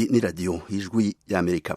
Ni radiyo Ijwi y'Amerika.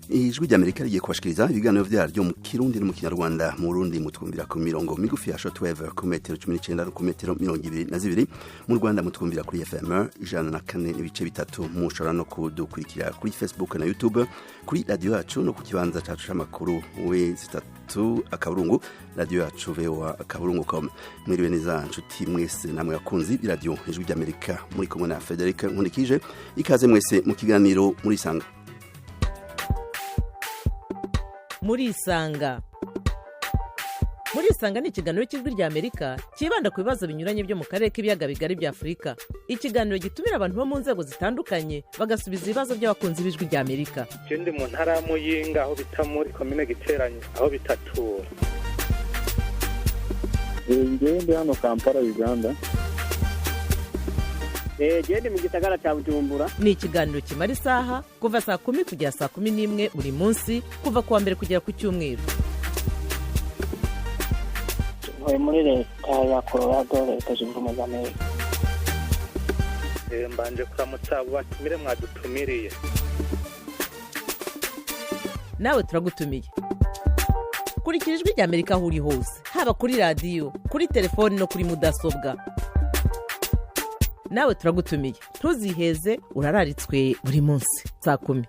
Ijwi ry'Amerika rigiye kubashikiriza ibiganiro vyaryo mu Kirundi no mu Kinyarwanda. Mu Burundi mutwumvira ku mirongo migufi ya shortwave ku metero 19 no ku metero 22. Mu Rwanda mutwumvira kuri FM 104.3. Mushobora no kudukurikira kuri Facebook na YouTube kuri radio yacu no ku kibanza cacu c'amakuru w3.radioyacu.voa.com. Mwiriwe neza nshuti mwese namwe bakunzi b'iradio Ijwi ry'Amerika, muri kumwe na Frederic Nkunikije. Ikaze mwese mu kiganiro Murisanga. Murisanga, Murisanga ni ikiganiro cy'Ijwi rya Amerika cyibanda ku bibazo binyuranye byo mu karere k'ibiyaga bigari bya Afurika. Ikiganiro gitumira abantu bo mu nzego zitandukanye, bagasubiza ibibazo by'abakunzi b'Ijwi rya Amerika. Je ndi mu ntara ya Muyinga, aho bita muri komine Giteranyi, aho bitatura. Ngewe ndi hano Kampala, Uganda. Gende mu gisagara cya Bujumbura. Ni ikiganiro kimara isaha, kuva saa 10 kugera saa 11 buri munsi, kuva ku wa mbere kugera ku cyumweru. Ntuye muri Leta ya Colorado, Leta Zunze Ubumwe za Amerika. Mbanje kuramutsa abo batumire mwadutumiriye. Nawe turagutumiye. Kurikira Ijwi rya Amerika aho uri hose, haba kuri radiyo, kuri telefoni no kuri mudasobwa. Nawe turagutumiye, ntuziheze, urararitswe buri munsi saa 10.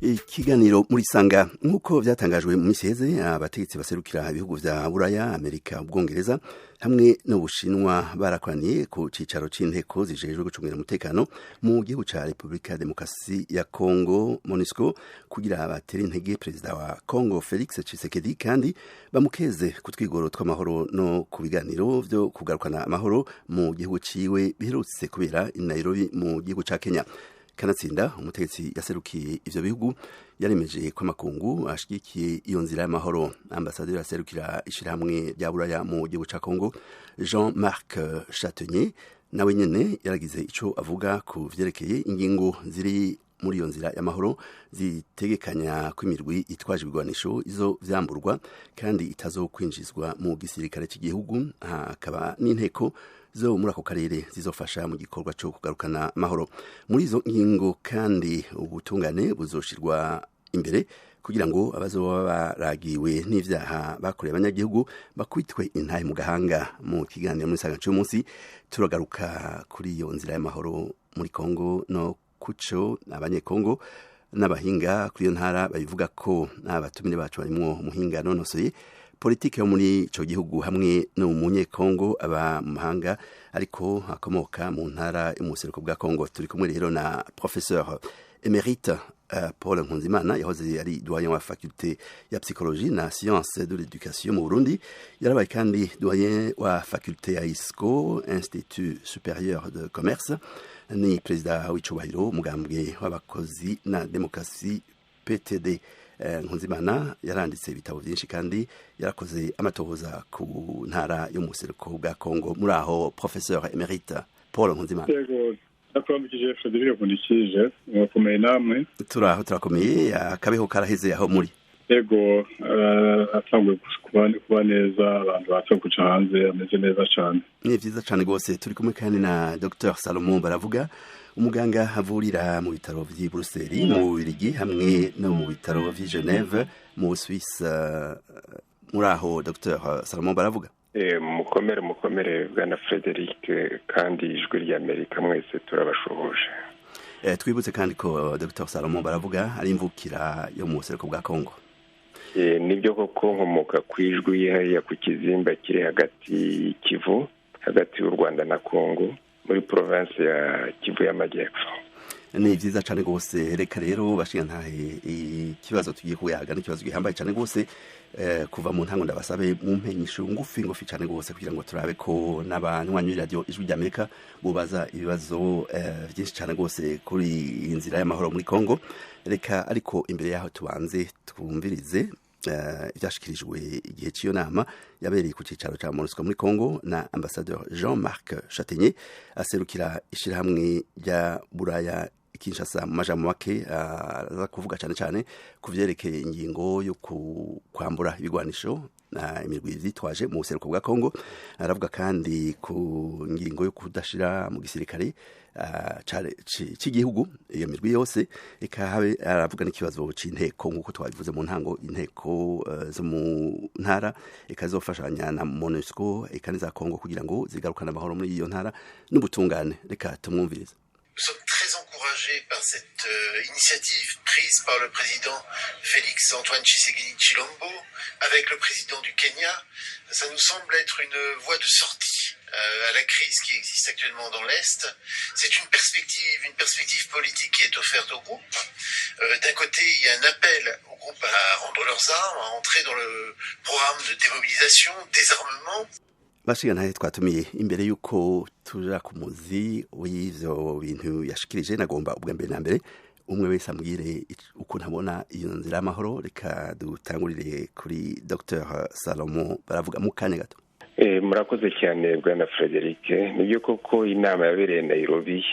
Ikiganiro Murisanga. Nk'uko byatangajwe mu minsi iheze, abategetsi baserukira ibihugu vya Buraya, Amerika, Ubwongereza hamwe n'Ubushinwa barakoraniye ku cicaro c'inteko zijejwe gucungira umutekano mu gihugu ca Repubulika ya Demokarasi ya Congo, MONUSCO, kugira batere intege perezida wa Congo Felix Tshisekedi kandi bamukeze ku twigoro tw'amahoro no ku biganiro vyo kugarukana amahoro mu gihugu ciwe biherutse kubera i Nairobi mu gihugu ca Kenya. Kanatsinda umutegetsi yaserukiye ivyo bihugu yaremeje ko amakungu ashigikiye iyo nzira y'amahoro. Ambasaderi aserukira ishirahamwe rya Buraya mu gihugu ca Congo, Jean-Marc Chatenier, nawe nyene yaragize ico avuga ku vyerekeye ingingo ziri muri iyo nzira y'amahoro zitegekanya ko imirwi itwaje ibigwanisho izo vyamburwa kandi itazokwinjizwa mu gisirikare cy'igihugu, hakaba n'inteko zo muri ako karere zizofasha mu gikorwa cyo kugarukana amahoro. Muri izo ngingo kandi ubutungane buzoshirwa imbere kugira ngo abazoba baragiwe n'ivyaha bakoreye abanyagihugu bakwitwe intahe mu gahanga. Mu kiganiro muri Saga cy'umunsi turagaruka kuri iyo nzira y'amahoro muri Kongo no kuco abanyekongo n'abahinga kuri iyo ntara babivuga ko. Abatumire bacu barimwo umuhinga nonosoye politike yo muri ico gihugu hamwe n'umunyekongo aba mu mahanga ariko akomoka mu ntara y'umuseruko bwa Kongo. Turi kumwe rero na professeur émérite Paul Nkunzimana, yahoze ari doyen wa faculté ya psychologie na science de l'éducation mu Burundi. Yarabaye kandi doyen wa faculté ya ISCO, Institut Supérieur de Commerce. Ni perezida w'icubahiro umugambwe w'abakozi na demokarasi, PTD. Nkunzimana yaranditse ibitabo byinshi kandi yarakoze amatohoza ku ntara y'umuseruko bwa Kongo. Muri aho, professeur émérite Paul Nkunzimana? Yego, ndakuramukije Frederic Nkundikije, murakomeye namwe? Turaho, turakomeye. Akabeho karaheze aho muri? Yego, atanguye kuba neza, abantu batanguye kuja hanze, ameze neza cane. Ni vyiza cane rwose. Turi kumwe kandi na Dr Salomon Baravuga, umuganga avurira mu bitaro vy'i Buruseli mu Bubirigi hamwe no mu bitaro vy'i Geneve mu Busuwisi. Muri aho, Dr Salomon Baravuga? Mukomere, mukomere bwana Frederic, kandi Ijwi ry'Amerika mwese turabashuhuje. Twibutse kandi ko Dr Salomon Baravuga ari imvukira yo mu buseruko bwa Kongo. Nibyo koko, nkomoka ku Ijwi hariya ku Kizimba kiri hagati y'Ikivu, hagati y'u Rwanda na Kongo, muri province ya Kivu y'Amajyepfo. Ni vyiza cane rwose. Reka rero bashinga ntahe, ikibazo tugiye kuyaga n'ikibazo gihambaye cane rwose. Kuva mu ntango ndabasabe mumpe inyishu ngufi ngufi cane rwose kugira ngo turabe ko n'abanywanyi radio Ijwi ry'Amerika bubaza ibibazo vyinshi cane rwose kuri inzira y'amahoro muri Kongo. Reka ariko imbere yaho tubanze twumvirize ivyashikirijwe igihe cy'iyo nama yabereye ku cicaro ca MONUSCO muri Congo na ambassadeur Jean-Marc Châtaigner aserukira ishirahamwe rya Buraya. Kinshasa. Mu majambo make araza kuvuga cyane cyane ku vyerekeye ingingo yo kwambura ibigwanisho imirwi vyitwaje mu buseruko bwa Kongo. Aravuga kandi ku ngingo yo kudashira mu gisirikare c'igihugu iyo mirwi yose, eka habe aravuga n'ikibazo c'inteko nk'uko twabivuze mu ntango, inteko zo mu ntara eka zofashanya na MONUSCO eka n'iza Kongo kugira ngo zigarukane amahoro muri iyo ntara n'ubutungane. Reka tumwumvirize. Nous sommes très encouragés par cette initiative prise par le président Félix Antoine Tshisekedi Tshilombo avec le président du Kenya. Ça nous semble être une voie de sortie à la crise qui existe actuellement dans l'Est. C'est une perspective politique qui est offerte au groupe. D'un côté, il y a un appel au groupe à rendre leurs armes, à entrer dans le programme de démobilisation, désarmement. Bashiga ntahe twatumiye, imbere yuko tuja ku muzi w'ivyo bintu yashikirije, nagomba ubwa mbere na mbere umwe wese ambwire ukuntu abona iyo nzira y'amahoro. Reka dutangurire kuri Dr Salomo Baravuga mu kanya gato. Murakoze cyane, bwana Frederic. Nibyo koko, inama yabereye Nairobi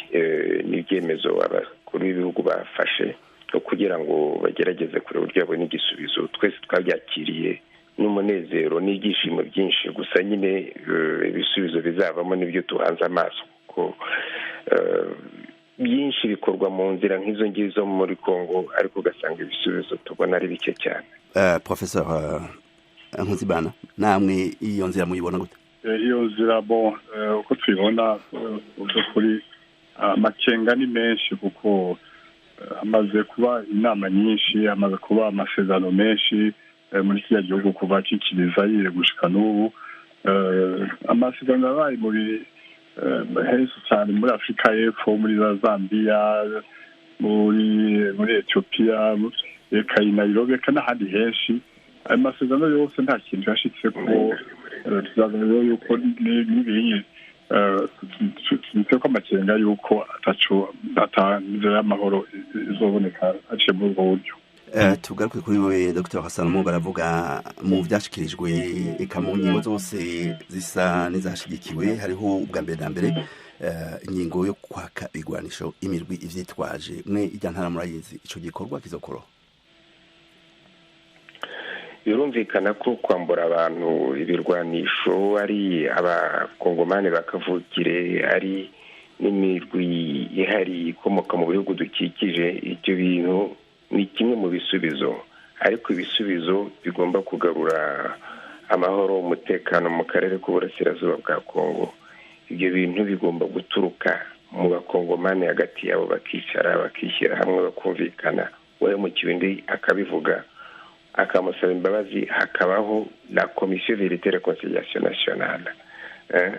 n'ibyemezo abakuru b'ibihugu bafashe kugira ngo bagerageze kureba uburyo babona igisubizo, twese twabyakiriye n'umunezero n'ibyishimo byinshi. Gusa nyine ibisubizo bizavamo nibyo tuhanze amaso, kuko byinshi bikorwa mu nzira nk'izo ngizo muri Congo, ariko ugasanga ibisubizo tubona ari bike cyane. Professor Nkuzibana, namwe iyo nzira muyibona gute? Iyo nzira, bon, uko tuyibona, kuri amakenga ni menshi, kuko hamaze kuba inama nyinshi, hamaze kuba amasezerano menshi muri kiriya gihugu kuva kikiriza yire gushika n'ubu. Amasezerano yabaye muri henshi cyane, muri Afurika y'Epfo, muri za Zambiya, muri Etiyopiya, reka i Nairobi, reka n'ahandi henshi. Ayo masezerano yose nta kintu yashitse ko. Tuzaza yuko n'ibinyi tubitse ko amakenga yuko ataco, ata nzira y'amahoro izoboneka aciye muri ubwo buryo. Tugaruke kuri we, Dr Hassan Baravuga. Mu vyashikirijwe, eka mu ngingo zose zisa n'izashigikiwe, hariho ubwa mbere na mbere ingingo yo kwaka ibigwanisho imirwi ivyitwaje. Mwe irya ntara murayizi, ico gikorwa kizokoroha? Birumvikana ko kwambura abantu ibirwanisho, ari abakongomani bakavukire, ari n'imirwi ihari ikomoka mu bihugu dukikije, ibyo bintu ni kimwe mu bisubizo. Ariko ibisubizo bigomba kugarura amahoro, umutekano mu karere k'uburasirazuba bwa Kongo, ibyo bintu bigomba guturuka mu bakongomani hagati yabo, bakicara, bakishyira hamwe, bakumvikana, uwahemukiwe undi akabivuga, akamusaba imbabazi, hakabaho la commission vérité réconciliation nationale.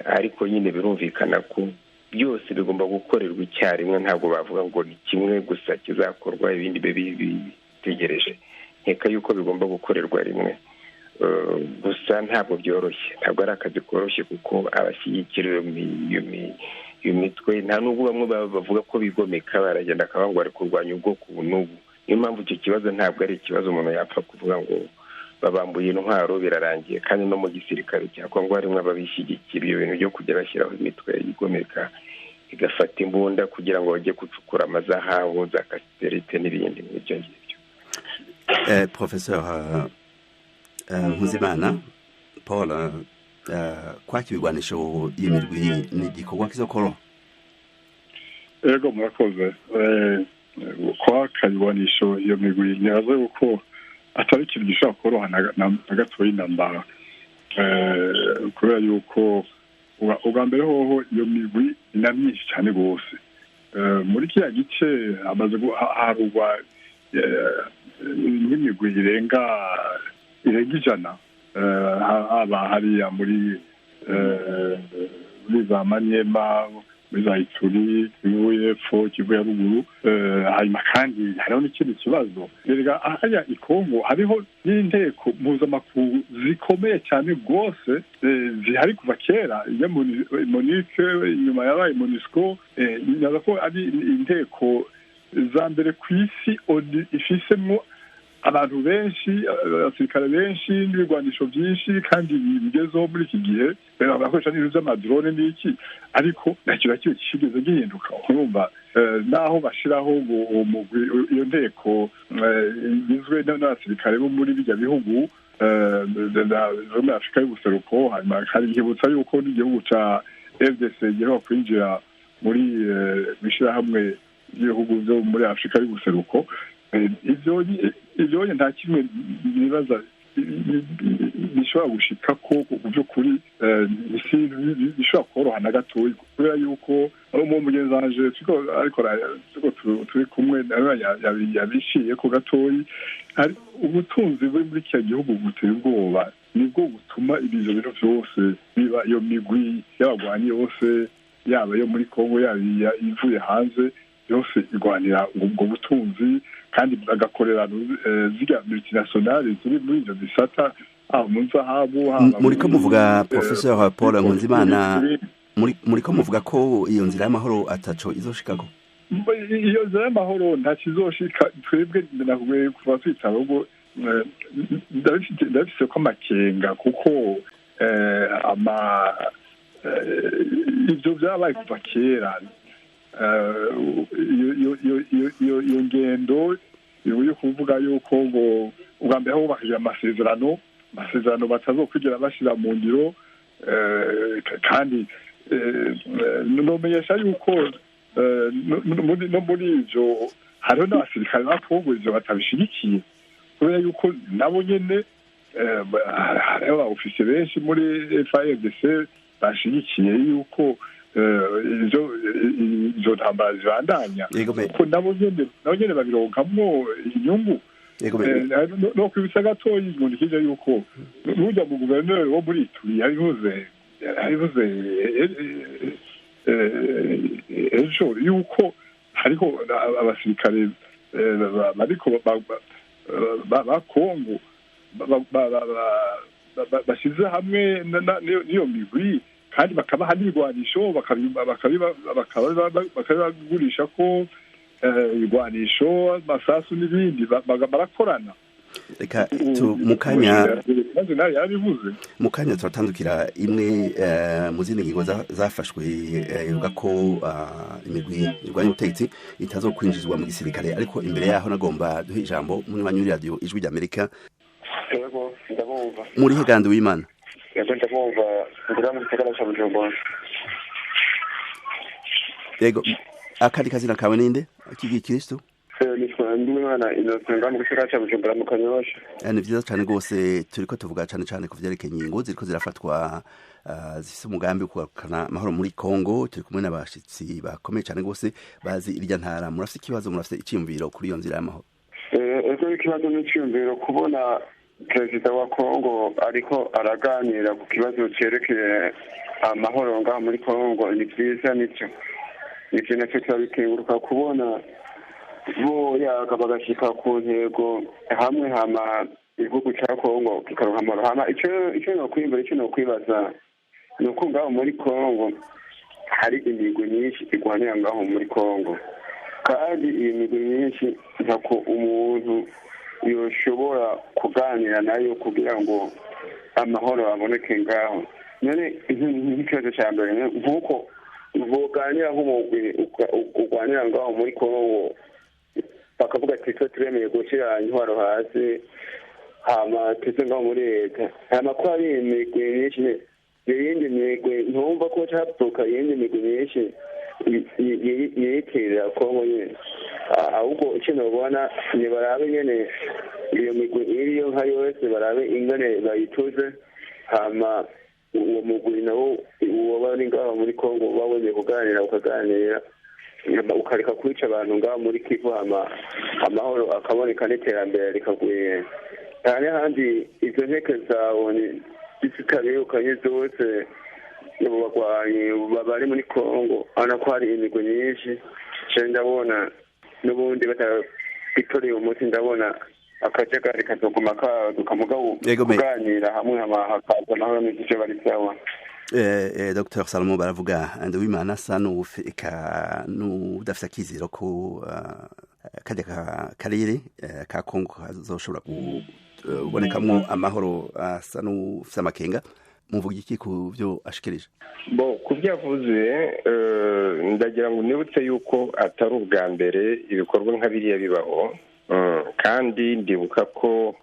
Ariko nyine birumvikana ko byose bigomba gukorerwa icyarimwe, ntabwo bavuga ngo ni kimwe gusa kizakorwa, ibindi bibe bitegereje. Nkeka yuko bigomba gukorerwa rimwe. Gusa ntabwo byoroshye, ntabwo ari akazi koroshye, kuko abashyigikira iyo mitwe, nta nubwo bamwe bavuga ko bigomeka, baragenda akavuga ngo bari kurwanya ubwoko ubu n'ubu. Niyo mpamvu icyo kibazo ntabwo ari ikibazo umuntu yapfa kuvuga ngo babambuye intwaro birarangiye. Kandi no mu gisirikare cya Kongo harimo ababishyigikira ibyo bintu byo kujya bashyiraho imitwe yigomeka igafata imbunda kugira ngo bajye gucukura amazahabu, za kasiterite n'ibindi nk'ibyo ngibyo. Professor Nkuzimana Paul, kwaka ibigwanisho y'imirwi ni igikorwa kizokoroha? Ego, murakoze. Kwaka ibigwanisho iyo migwi, nibaza yuko atari ikintu gishobora koroha na gatoyi nambara, kubera yuko ubwa mbere hoho iyo migwi ni na myinshi cyane rwose muri kiriya gice. Hamaze harugwa nk'imigwi irenga 100, haba hariya muri za Manyema, muri za Ituri, Kivu y'Epfo, Kivu ya Ruguru. Hanyuma kandi hariho n'ikindi kibazo erega hariya i Kongo, hariho n'inteko mpuzamakungu zikomeye cyane rwose zihari kuva kera, iyo MONUC, inyuma yabaye MONUSCO. Nyaza ko ari inteko za mbere ku isi ONU ifisemwo. Abantu benshi, abasirikare benshi n'ibigwanisho byinshi kandi bigezeho muri iki gihe, barakoresha n'ibintu by'amadrone n'iki, ariko nta kintu na kimwe kigeze gihinduka. Urumva, naho bashiraho uwo mugwi, iyo nteko igizwe n'abasirikare bo muri bijya bihugu zo muri Afurika y'ubuseruko, hanyuma hari nkibutsa yuko n'igihugu ca RDC giheruka kwinjira muri mw'ishirahamwe ry'ibihugu byo muri Afurika y'ubuseruko. Ivyo nta kimwe nibaza bishobora gushika ko mu by'ukuri bishobora koroha na gatoya, kubera yuko uwo mugenzi wanje ariko turi kumwe yabiciye ko gatoyi. Hari ubutunzi buri muri kiriya gihugu buteye ubwoba, nibwo butuma ibyo bintu byose biba. Iyo migwi y'abagwanyi yose, yaba iyo muri Kongo, yaba ivuye hanze, yose irwanira ubwo butunzi, kandi bagakorera zirya multinationales ziri muri ibyo bisata, haba mu nzahabu. Muriko muvuga, Professeur Paul Nkunzimana, muriko muvuga ko iyo nzira y'amahoro ataco izoshikako? Iyo nzira y'amahoro ntacyo izoshika. Twebwe nakubwiye kuva twitaba ubwo ndabifise ko amakenga, kuko ama ivyo vyabaye kuva kera. Iyo ngendo yo kuvuga yuko ngo ubwa mbere hubakishije amasezerano batazokwigera bashira mu ngiro, kandi nomenyesha yuko no muri ivyo hariho n'abasirikare ba Kongo ivyo batabishigikiye, kubera yuko nabo nyene hariho ba ofisiye benshi muri FARDC bashigikiye yuko izo ntambara zibandanya, kuko nabo nyene babironkamwo inyungu. No kwibutsa gatoyi nkundikije yuko n'urya mu guverineri wo muri Ituri yabivuze ejo yuko hariho abasirikare bariko ba Kongo bashyize hamwe n'iyo migwi, kandi bakabaha n'ibigwanisho, bakabigurisha ko ibigwanisho, amasasu n'ibindi, barakorana. Reka mu kanya turatandukira imwe mu zindi ngingo zafashwe ivuga ko imigwi irwanya ubutegetsi itazokwinjizwa mu gisirikare, ariko imbere yaho nagomba duhe ijambo munywanyi w'iradiyo Ijwi ry'Amerika. Yego, ndabumva. Muri hegandi w'Imana? Yego, ndabumva, ndira mu gisagara ca Bujumbura. Yego, akandi kazina kawe ninde k'igikristo? Nitwa Nduwimana Innocent, mu gisagara ca Bujumbura mu Kanyosha. Ni vyiza cane rwose. Turiko tuvuga cane cane ku vyerekeye ingingo ziriko zirafatwa zifise umugambi wo kugarukana amahoro muri Kongo. Turi kumwe n'abashitsi bakomeye cane rwose bazi irya ntara. Murafise ikibazo, murafise iciyumviro kuri iyo nzira y'amahoro? Ego, ikibazo n'iciyumviro, kubona perezida wa Kongo ariko araganira ku kibazo cerekeye amahoro ngaho muri Kongo ni vyiza, nivyo nivyo navyo turabikenguruka, kubona boyaga bagashika ku ntego hamwe, hama igihugu ca Kongo kikaronka amahoro. Hama ico nokwimbura, ico nokwibaza ni uko ngaho muri Kongo hari imigwi myinshi igwanira ngaho muri Kongo, kandi iyo migwi myinshi ntako umuntu yoshobora kuganira nayo kugira ngo amahoro aboneke ngaho. None nk'ikibazo ca mbere, nk'uko boganira nk'umugwi ugwanira ngaho muri Kongo, bakavuga ati twe turemeye gushyira intwaro hasi, hama tuze ngaho muri leta, hama ko hari imigwi myinshi, iyindi migwi ntumva ko cavuka iyindi migwi myinshi yiyitirira Kongo nyene. Ahubwo ico nobona ni barabe nyene iyo migwi iriyo nka yose, barabe ingene bayituze, hama uwo mugwi nawo woba uri ngaho muri Kongo babonye kuganira, ukaganira ukareka kwica abantu ngaho muri Kivu, hama amahoro akaboneka n'iterambere rikagwira. Cyane handi izo nteke zawe zitabirukanye zose abo bagwanyi bari muri Kongo, urabona ko hari imigwi myinshi. Ndabona n'ubundi batabitoreye umuti, ndabona akajagari kazoguma kaduka, mugabo kuganira hamwe hakaza amahoro n'ivyo bari sawa. Dr Salomo baravuga, Nduwimana asa n'udafise akizero ko kajya karere ka Kongo kazoshobora kubonekamwo amahoro asa n'ufise amakenga. Muvuga iki ku byo ashikirije? Bo ku byo avuze, ndagira ngo nibutse yuko atari ubwa mbere ibikorwa nka biriya bibaho, kandi ndibuka ko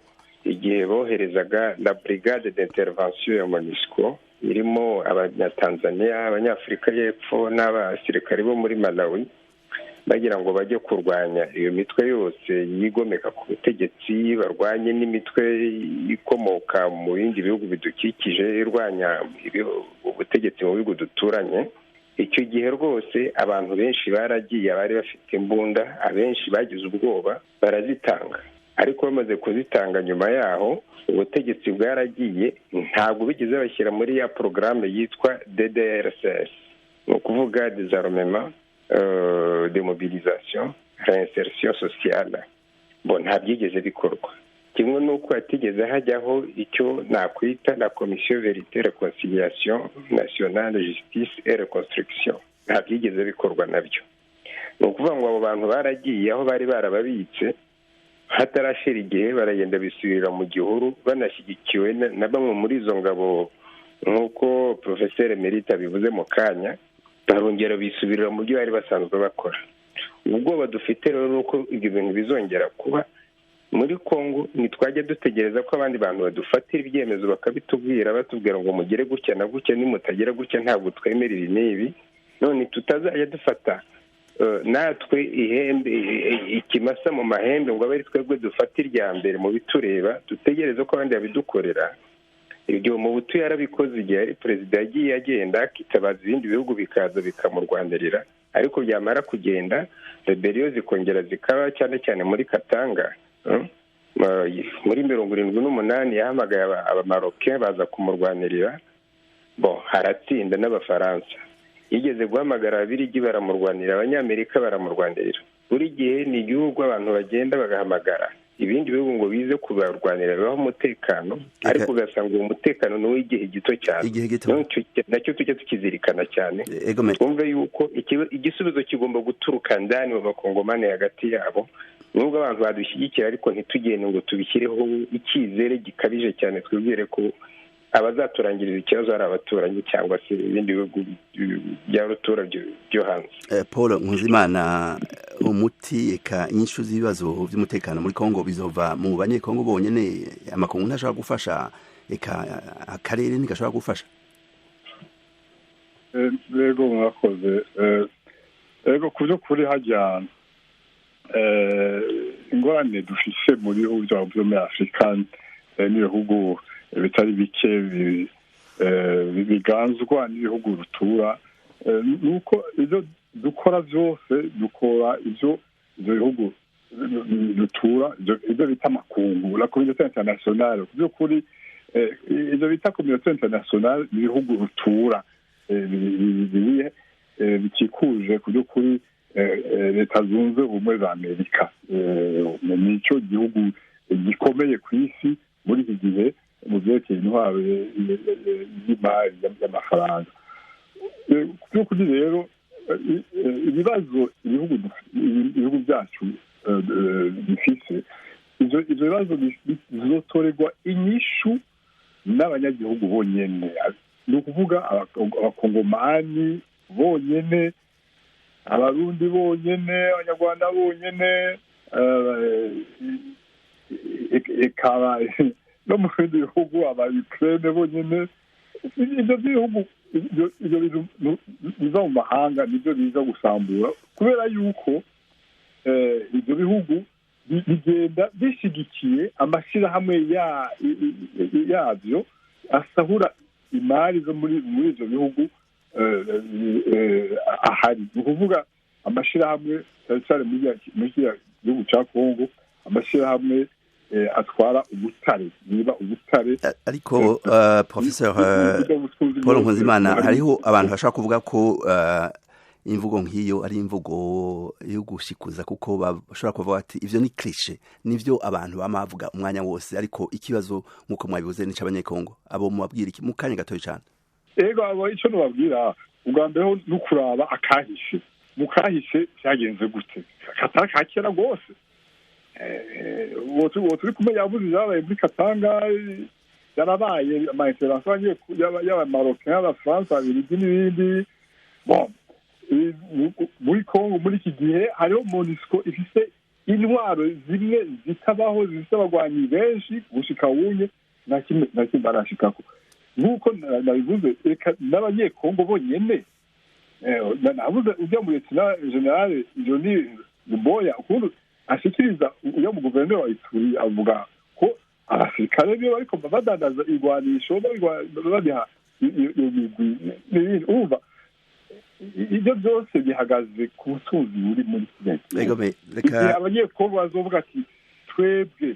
igihe boherezaga la brigade d'intervention ya MONUSCO irimo abanyatanzania, abanyafurika y'Epfo n'abasirikari bo muri Malawi, bagira ngo bajye kurwanya iyo mitwe yose yigomeka ku butegetsi, barwanye n'imitwe ikomoka mu bindi bihugu bidukikije irwanya ubutegetsi mu bihugu duturanye. Icyo gihe rwose abantu benshi baragiye, abari bafite imbunda abenshi bagize ubwoba barazitanga, ariko bamaze kuzitanga nyuma yaho ubutegetsi bwaragiye, ntabwo bigeze bashyira muri ya porogaramu yitwa DDRCS, ni ukuvuga désarmement, demobilisation, réinsertion sociale. Bo nta byigeze bikorwa, kimwe n'uko hatigeze hajyaho icyo nakwita la commission vérité, réconciliation nationale, justice et reconstruction, nta byigeze bikorwa nabyo. Ni ukuvuga ngo abo bantu baragiye aho bari barababitse, hatarashira igihe baragenda bisubirira mu gihuru, banashyigikiwe na bamwe muri izo ngabo nk'uko Professeur Merita bivuze mu kanya, barongera bisubirira mu byo bari basanzwe bakora. Ubwoba dufite rero ni uko ibyo bintu bizongera kuba muri Kongo. Ntitwajya dutegereza ko abandi bantu badufatira ibyemezo bakabitubwira, batubwira ngo mugere gutya na gutya, nimutagera gutya ntabwo twemera ibi n'ibi. None tutazajya dufata natwe ihembe, ikimasa mu mahembe, ngo abe ari twebwe dufata irya mbere mu bitureba, dutegereze ko abandi babidukorera. Ibyo Mobutu yarabikoze igihe ari perezida, yagiye agenda akitabaza ibindi bihugu bikaza bikamurwanirira, ariko byamara kugenda rebellion zikongera zikaba, cyane cyane muri Katanga. Muri 78 yahamagaye Abamaroke baza kumurwanirira, bo haratsinda n'Abafaransa. Yigeze guhamagara Ababirigi baramurwanira, Abanyamerika baramurwanirira. Buri gihe ni igihugu abantu bagenda bagahamagara ibindi bihugu ngo bize kubarwanira bibaho umutekano, ariko ugasanga uwo mutekano ni uw'igihe gito cyane. Nacyo tujya tukizirikana cyane, twumve yuko igisubizo kigomba guturuka ndani mu bakongomani hagati yabo, nubwo abantu badushyigikira, ariko ntitugende ngo tubishyireho icyizere gikabije cyane, twibwire ko abazaturangiriza ikibazo ari abaturanyi cyangwa se ibindi bihugu bya rutura byo hanze. Paul Nkunzimana, umuti eka inyishu z'ibibazo by'umutekano muri Kongo bizova mu banyekongo bonyene? Amakongo ntashobora gufasha, eka akarere ntigashobora gufasha? Yego, mwakoze. Yego, ku by'ukuri hajya ingorane dufise muri bihugu byo muri Afurika n'ibihugu bitari bike biganzwa n'ibihugu rutura, nuko ibyo dukora byose dukora ibyo bihugu rutura, ibyo bita amakungu, la communauté internationale. Ku by'ukuri ibyo bita communauté internationale ni ibihugu rutura bikikuje ku by'ukuri Leta Zunze Ubumwe za Amerika. Nicyo gihugu gikomeye ku isi muri iki gihe mu byerekeye intwaro y'imari y'amafaranga. Ku by'ukuri rero ibibazo ibihugu byacu bifise, ivyo bibazo bizotorerwa inyishu n'abanyagihugu bonyene, ni ukuvuga abakongomani bonyene, Abarundi bonyene, Abanyarwanda bonyene, ekaba no mu bindi bihugu aba Ukraine bonyene. Ibyo bihugu, ibyo bintu biva mu mahanga nibyo biza gusambura, kubera yuko ibyo bihugu bigenda bishigikiye amashyirahamwe yabyo asahura imari zo muri ibyo bihugu ahari. Ni ukuvuga amashyirahamwe cyane cyane muri kiriya gihugu cya Kongo, amashyirahamwe atwara ubutare, niba ubutare. Ariko Professeur Paul Nkunzimana, hariho abantu bashobora kuvuga ko imvugo nk'iyo ari imvugo yo gushikuza, kuko bashobora kuvuga ati ivyo ni cliché, nivyo abantu bamavuga umwanya wose, ariko ikibazo nk'uko mwabivuze ni c'abanyekongo. Abo mubabwira iki mu kanya gatoya cyane? Ego, abo ico nubabwira ubwa mbere ho ni ukuraba akahishe. Mu kahise byagenze gute? Katanga ka kera rwose, uwo turi kumwe yavuze ibyabaye muri Katanga, yarabaye ama intervention y'Abamarocain, y'Abafaransa, Ababiligi n'ibindi. Bon, muri Kongo muri iki gihe hariho MONUSCO ifise intwaro zimwe zitabaho, zifise abagwanyi benshi gushika wunye na kimwe na kimwe barashikako. Nk'uko nabivuze, reka n'Abanyekongo bonyene, navuze ujya mu lieutenant général Johnny Luboya, ukuntu ashikiriza ujya mu guverineri wa Ituri, avuga ko abasirikare biwe bariko badandaza igwanisho, babiha iyo migwi n'ibindi. Urumva, ibyo byose bihagaze ku butunzi buri muri kiriya gihugu. Igihe Abanyekongo bazovuga ati: "Twebwe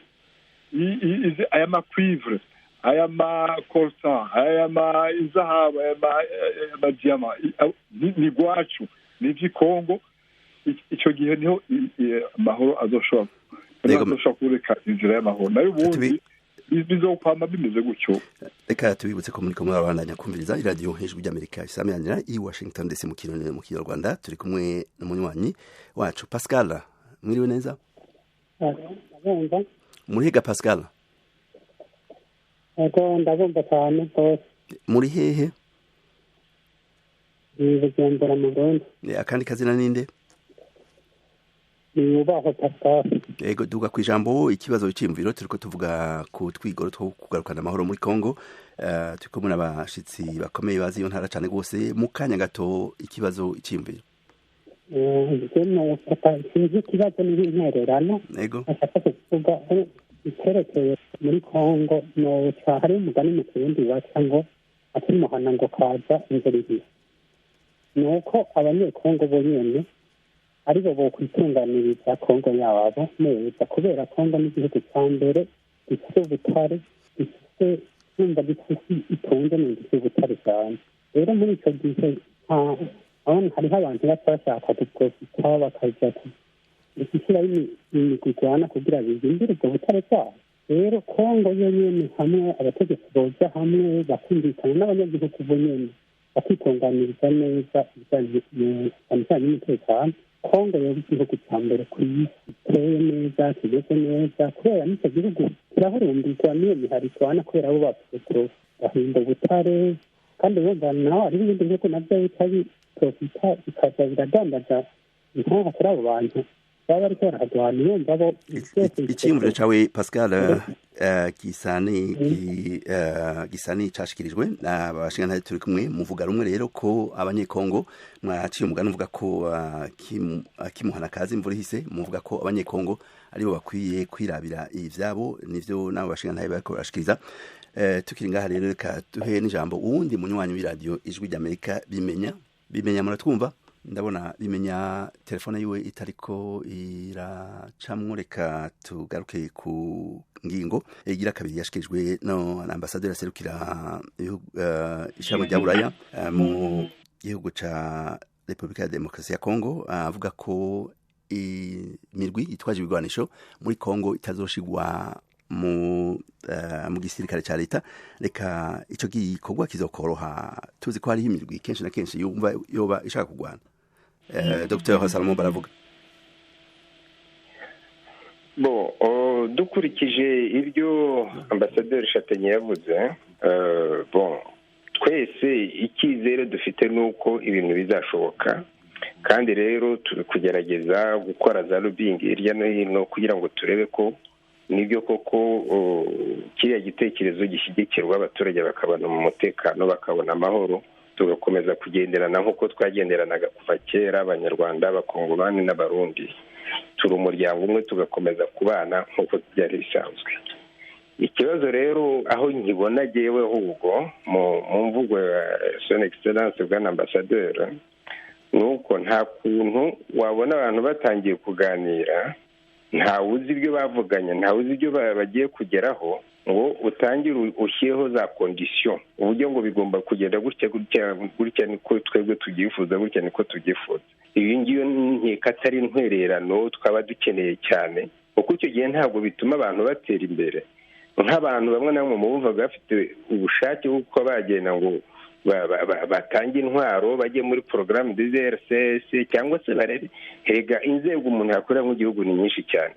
aya ma cuivre, aya ma coltan, aya ma izahabu, aya ma diamants ni gwacu, ni iby'ikongo", icyo gihe niho amahoro azoshobora kureka inzira y'amahoro. Nayo ubundi bizokwama bimeze gutyo. Reka tubibutse ko muri kumwe babandanya kumviriza iradiyo Ijwi ry'Amerika isamiranira i Washington DC mu Kirundi mu Kinyarwanda. Turi kumwe n'umunywanyi wacu Pascal. Mwiriwe neza? Ndabumva. Muri hega, Pascal? Ego, ndabumva cyane rwose. Muri hehe? Ni Bujumbura mu Burundi. Akandi kazina ninde? Ni Ubaho Pascal. Ego, duga ku ijambo, ikibazo, cy'imviro. Turiko tuvuga ku twigoro two kugarukana amahoro muri Kongo. Turi kumwe n'abashitsi bakomeye bazi iyo ntara cane rwose. Mu kanya gato, ikibazo, cy'imviro. Sinzi ikibazo, ni nk'intererano. Ashaka kuvuga icyerekeye muri Kongo. Noca hari umugani mu Kirundi baca ngo akimuhana ngo kaza imvura ihise. Ni uko Abanyekongo bo nyene aribo bokwitunganiriza Kongo yabo neza, kubera Kongo n'igihugu cya mbere gifite ubutare, gifite numva gifite itunze ni gifite ubutare cyane. Rero muri icyo gihe hariho abantu baca bashaka guprofita, bakaja gushyiraho imigwi igwana kugira bizimbire ubwo butare bwabo. Rero Kongo yo nyene, hamwe abategetsi boja hamwe bakumvikana n'abanyagihugu bo nyene, bakitunganiriza neza ibijanye cyane n'umutekano, Kongo yoba igihugu cya mbere ku isi giteye neza, kimeze neza, kubera n'icyo gihugu kirahurumbirwa n'iyo mihari igwana, kubera abo bapetero bahinda ubutare. Kandi urumva naho hariho ibindi bihugu nabyo bica biprofita, bikaza biradandaza inkoho kuri abo bantu baba bariko barahagwana. Urumva bo Icyiyumviro cawe, Pascal, gisa n'icashikirijwe abashingantahe turi kumwe. Muvuga rumwe rero ko Abanyekongo, mwaciye umugani uvuga ko akimuhana kazi imvura ihise, muvuga ko Abanyekongo aribo bakwiye kwirabira ivyabo. Nivyo nabo bashingantahe bariko barashikiriza. Tukiri ngaha rero, reka duhe n'ijambo uwundi munywanyi w'iradiyo Ijwi ry'Amerika, Bimenya. Bimenya, muratwumva? Ndabona Bimenya telefone yiwe itariko iracamwo. Reka tugaruke ku ngingo igira kabiri yashikirijwe no ambasaderi aserukira ishami rya Buraya mu gihugu ca Repubulika ya Demokarasi ya Kongo, avuga ko imirwi itwaje ibigwanisho muri Kongo itazoshigwa mu gisirikare ca leta. Reka ico gikorwa kizokoroha, tuzi ko hariho imirwi kenshi na kenshi yumva yoba ishaka kugwana? Dr Salomon baravuga. Bon, dukurikije ibyo ambasaderi Chataigne yavuze, bon, twese icyizere dufite ni uko ibintu bizashoboka. Kandi rero turi kugerageza gukora za lobbying hirya no hino kugira ngo turebe ko nibyo koko kiriya gitekerezo gishyigikirwa, abaturage bakabona mu mutekano, bakabona amahoro, tugakomeza kugenderana nk'uko twagenderanaga kuva kera, Abanyarwanda, Abakongomani n'Abarundi, turi umuryango umwe, tugakomeza kubana nk'uko byari bisanzwe. Ikibazo rero aho nkibona jyewe ahubwo mu mvugo ya Son Excellence bwana ambasaderi ni uko nta kuntu wabona abantu batangiye kuganira, ntawe uzi ibyo bavuganye, ntawe uzi ibyo bagiye kugeraho, ngo utangire ushyireho za conditions, uburyo ngo bigomba kugenda gutya gutya gutya, niko twebwe tubyifuza, gutya niko tubyifuza. Iyi ngiyo nkeka atari intwererano twaba dukeneye cyane, kuko icyo gihe ntabwo bituma abantu batera imbere. Nk'abantu bamwe na bamwe mu bumvaga bafite ubushake bwo kuba bagenda ngo Batange intwaro, bajye muri porogaramu DRCS, cyangwa se barebe. Hega inzego umuntu yakorera mu gihugu ni nyinshi cyane.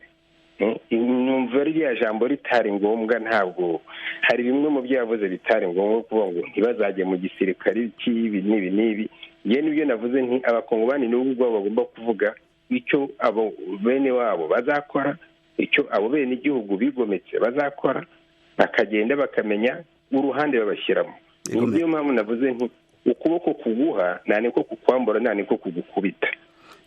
Numva ririya jambo ritari ngombwa. Ntabwo hari bimwe mu byo yavuze bitari ngombwa, kuvuga ngo ntibazajye mu gisirikare cy'ibi n'ibi n'ibi. Ngewe nibyo navuze nti Abakongomani n'ubu ubwabo bagomba kuvuga icyo abo bene wabo bazakora, icyo abo bene igihugu bigometse bazakora, bakagenda bakamenya uruhande babashyiramo. Niyo mpamvu navuze nti ukuboko kuguha nta niko kukwambura, nta niko kugukubita.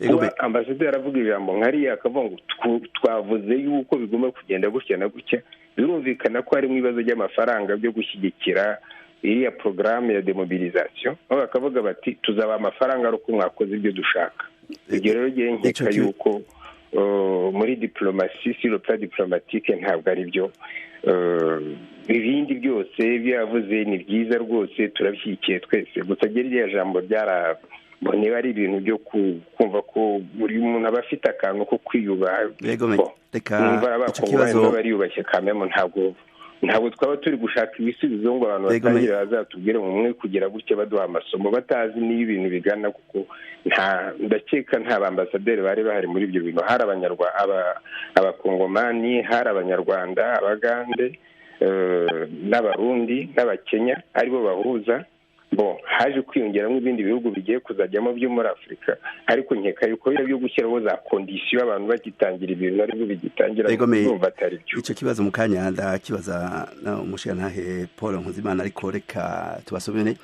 Kuba ambasaderi aravuga ijambo nkariya, akavuga ngo twavuze yuko bigomba kugenda gutya na gutya, birumvikana ko harimo ibibazo by'amafaranga byo gushyigikira iriya porogaramu ya demobilisation, aho bakavuga bati tuzaba amafaranga ari uko mwakoze ibyo dushaka. Ibyo rero ngiye nkeka yuko muri diplomasi, sur le plan diplomatique, ntabwo ari byo. Ibindi byose ibyo yavuze ni byiza rwose, turabishyigikiye twese. Gusa ririya jambo ryara, niba ari ibintu byo kumva ko buri muntu aba afite akantu ko kwiyubaha, reka icyo kibazo bariyubashye kamemo. Ntabwo twaba turi gushaka ibisubizo ngo abantu batangire bazatubwire mu mwe kugira gutya, baduha amasomo batazi n'iyo ibintu bigana, kuko nta, ndakeka nta bambasaderi bari bahari muri ibyo bintu. Hari Abakongomani, hari Abanyarwanda, Abagande n'Abarundi n'Abakenya, aribo bahuza. Bo haje kwiyongeramo ibindi bihugu bigiye kuzajyamo byo muri Afurika, ariko nkeka yuko biriya byo gushyiraho za conditions abantu bagitangira ibintu, aribwo bigitangira, numva atari byo. Icyo kibazo mu kanya ndakibaza umushirantahe Paul Nkuzimana, ariko reka tubasomere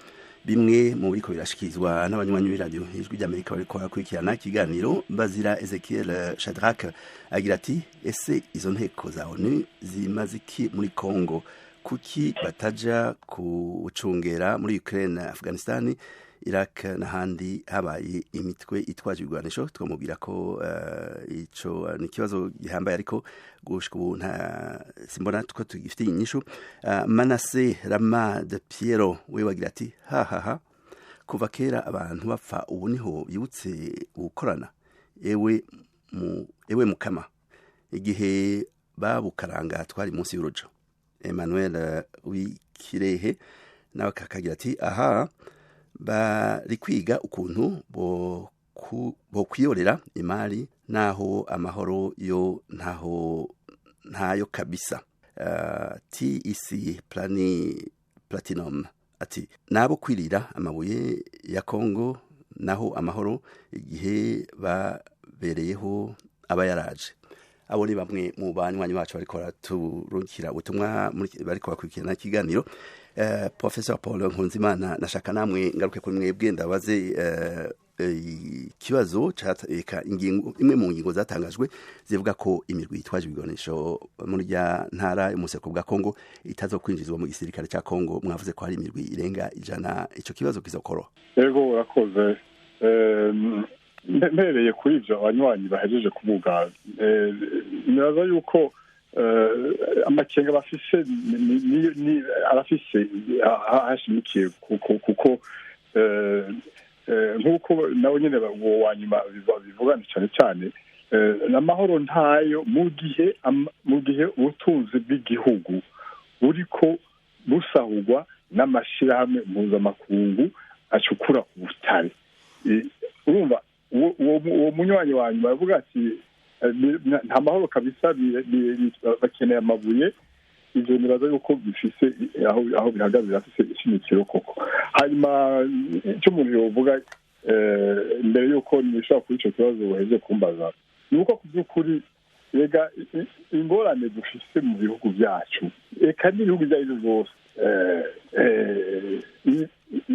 bimwe mu biriko birashikirizwa n'abanywanyi b'iradiyo Ijwi ry'Amerika bariko barakurikirana ikiganiro. Bazira Ezekiel Shadrack agira ati: "Ese izo nteko za ONU zimaze iki muri Congo? Kuki bataja kucungera muri Ukraine, Afghanistan, Iraq n'ahandi habaye imitwe itwaje ibigwanisho?" Twamubwira ko ico ni ikibazo gihambaye, ariko gushika ubu nta simbona ko tugifite inyishu. Manase Rama de Piero we wagira ati: "Ha ha ha, kuva kera abantu bapfa, ubu niho bibutse gukorana. Ewe mu ewe mukama, igihe babukaranga twari munsi y'urujo." Emmanuel Wikirehe nawe kakagira ati: "Aha bari kwiga ukuntu bo kwiyorera imari, naho amahoro yo ntaho, ntayo kabisa." TEC Plani Platinum ati: "Nabo kwirira amabuye ya Kongo, naho amahoro igihe babereyeho aba yaraje." Abo ni bamwe mu banywanyi bacu bariko baraturungikira ubutumwa, bariko bakurikirana ikiganiro. Professor Paul Nkunzimana, nashaka namwe ngaruke kuri mwebwe, ndabaze ikibazo eka ingingo imwe mu ngingo zatangajwe zivuga ko imirwi yitwaje ibigwanisho muri rya ntara y'umuseko bwa Kongo itazokwinjizwa mu gisirikare ca Kongo. Mwavuze ko hari imirwi irenga 100. Ico kibazo kizokoroha? Yego, urakoze. Mpereye kuri ibyo abanywanyi bahejeje kuvuga, nibaza yuko amakenga bafise arafise hashimikiye, kuko nk'uko nawe nyine uwo wa nyuma bivugana, cyane cyane amahoro ntayo mu gihe ubutunzi bw'igihugu buriko busahurwa n'amashyirahamwe mpuzamakungu acukura ubutare. Urumva uwo munywanyi wa nyuma aravuga ati nta mahoro kabisa, bakeneye amabuye. Ivyo nibaza yuko bifise aho bihagaze, birafise ishimikiro koko. Hanyuma icyo umuntu yovuga mbere yuko nishobora kuri ico kibazo buheze kumbaza, ni uko ku by'ukuri rega ingorane dufise mu bihugu byacu, eka n'ibihugu ibyo ari byo byose,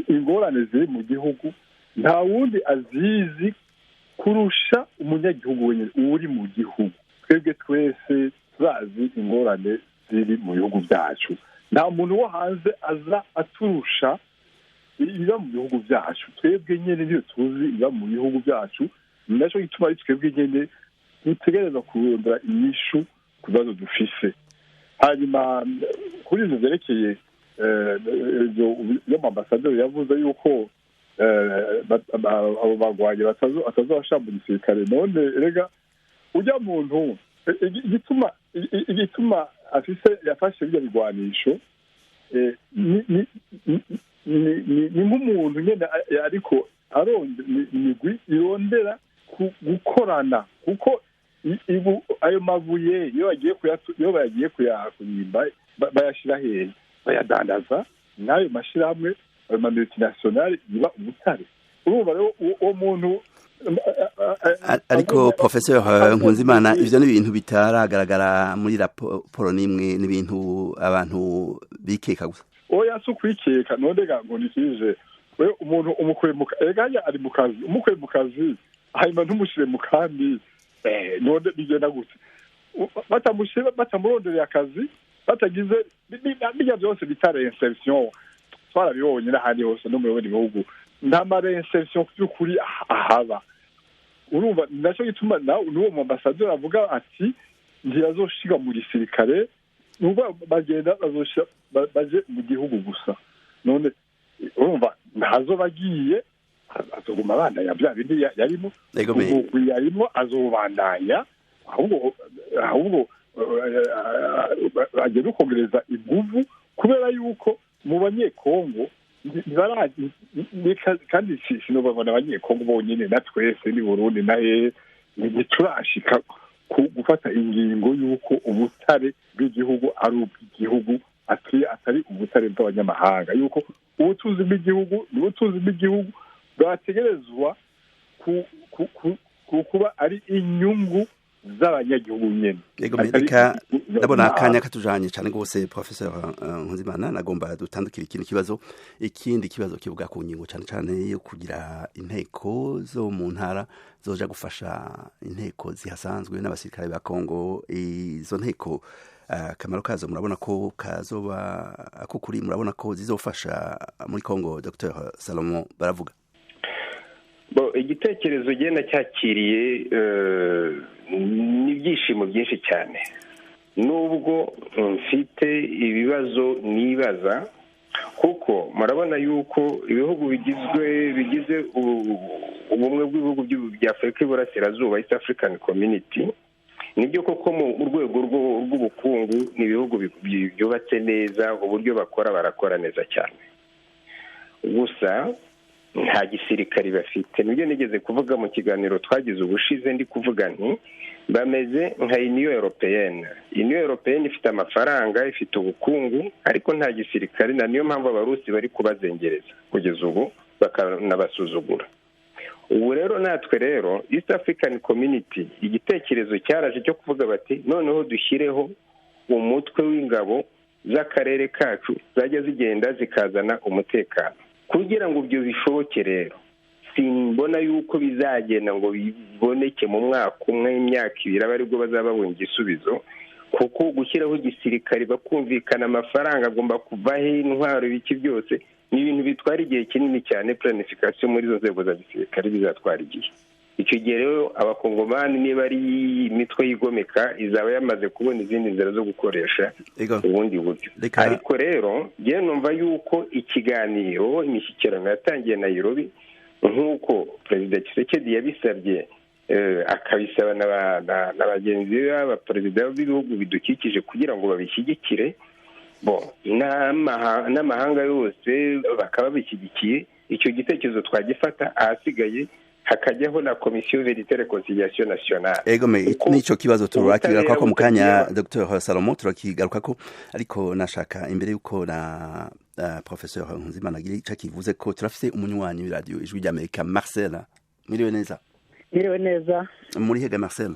ingorane ziri mu gihugu nta wundi azizi kurusha umunyagihugu wenyine uri mu gihugu. Twebwe twese turazi ingorane ziri mu bihugu byacu. Nta muntu wo hanze aza aturusha ibiba mu bihugu byacu. Twebwe nyine niyo tuzi ibiba mu bihugu byacu. Ni nacyo gituma ari twebwe nyine dutegereza kurondera inyishu ku bibazo dufise. Hanyuma kuri izo zerekeye ibyo ambasaderi yavuze yuko abo bagwanyi batazabasha mu gisirikare, none rega ujya muntu igituma afise yafashe bijya bigwanisho. Ni nk'umuntu nyine ariko imigwi irondera gukorana, kuko ayo mabuye iyo bagiye kuyimba bayashyira hehe? Bayadandaza n'ayo mashyirahamwe, ayo ma multinationale yiba ubutare. Urumva rero uwo muntu. Ariko Professeur Nkunzimana, ivyo ni ibintu bitaragaragara muri raporo n'imwe, n'ibintu abantu bikeka gusa. Oya, si ukwikeka. None ga ngo nikije we umuntu umukuye mu ega ari mu kazi, umukuye mu kazi hanyuma ntumushire mu kandi, none bigenda gute? Batamushira, batamurondereye akazi, batagize bijya byose bita reinsertion, twarabibonye n'ahandi hose no mu bindi bihugu, nta ma reinsertion by'ukuri ahaba. Urumva nacyo gituma n'uwo mu ambasaderi avuga ati ntiyazoshiga mu gisirikare, nuba bagenda bazoshira baje mu gihugu gusa. None urumva ntazoba agiye, azoguma abandanya bya bindi yarimo, umugwi yarimo azobandanya, ahubwo agenda ukongereza inguvu, kubera yuko mu Banyekongo kandi sinobabona Abanyekongo bonyine, na twese ni Burundi na hehe ntiturashika gufata ingingo y'uko ubutare bw'igihugu ari ubw'igihugu, atari ubutare bw'abanyamahanga, yuko ubutunzi bw'igihugu ni ubutunzi bw'igihugu bwategerezwa kuba ari inyungu z'abanyagihugu nyene. Yego, reka ndabona akanya katujanye cyane gose. Professeur Nkunzimana, nagomba dutandukira ikindi kibazo. Ikindi kibazo kivuga ku ngingo cyane cyane yo kugira inteko zo mu ntara zoja gufasha inteko zihasanzwe n'abasirikare ba Kongo. Izo nteko akamaro kazo murabona ko kazoba akukuri, murabona ko zizofasha muri Kongo? Dr Salomon Baravuga. Bo, igitekerezo genda cyakiriye n'ibyishimo byinshi cyane, nubwo mfite ibibazo nibaza, kuko murabona yuko ibihugu bigizwe bigize ubumwe bw'ibihugu bya Afurika y'Iburasirazuba, East African Community, nibyo koko mu rwego rw'ubukungu ni ibihugu byubatse neza, uburyo bakora barakora neza cyane, gusa nta gisirikari bafite. Nibyo nigeze kuvuga mu kiganiro twagize ubushize, ndi kuvuga nti bameze nka Union Européenne. Union Européenne ifite amafaranga, ifite ubukungu, ariko nta gisirikari, na niyo mpamvu Abarusi bari kubazengereza kugeza ubu bakanabasuzugura. Ubu rero natwe rero East African Community, igitekerezo cyaraje cyo kuvuga bati noneho dushyireho umutwe w'ingabo z'akarere kacu zajya zigenda zikazana umutekano. Kugira ngo ibyo bishoboke rero, simbona yuko bizagenda ngo biboneke mu mwaka umwe, imyaka 2, aba aribwo bazaba babonye igisubizo, kuko gushyiraho igisirikare bakumvikana amafaranga agomba kuvaho, intwaro, ibiki byose ni ibintu bitwara igihe kinini cyane. Planification muri izo nzego za gisirikare bizatwara igihe. Icyo gihe rero Abakongomani, niba ari imitwe yigomeka, izaba yamaze kubona izindi nzira zo gukoresha ubundi buryo. Ariko rero njyewe numva yuko ikiganiro, imishyikirano yatangiye Nairobi, nk'uko Perezida Tshisekedi yabisabye, akabisaba na bagenzi be b'abaperezida b'ibihugu bidukikije kugira ngo babishyigikire, bo n'amahanga yose bakaba babishyigikiye, icyo gitekerezo twagifata, ahasigaye hakajyaho na komisiyo vérité réconciliation nationale. Ego me, nico kibazo turakigaruka ko mu kanya, Dr Salomo, turakigaruka ko, ariko nashaka imbere yuko na Professeur Nkunzimana agira ico akivuze ko turafise umunywanyi w'iradio Ijwi ry'Amerika, Marcel. Mwiriwe neza? Mwiriwe neza. Muri hega, Marcel?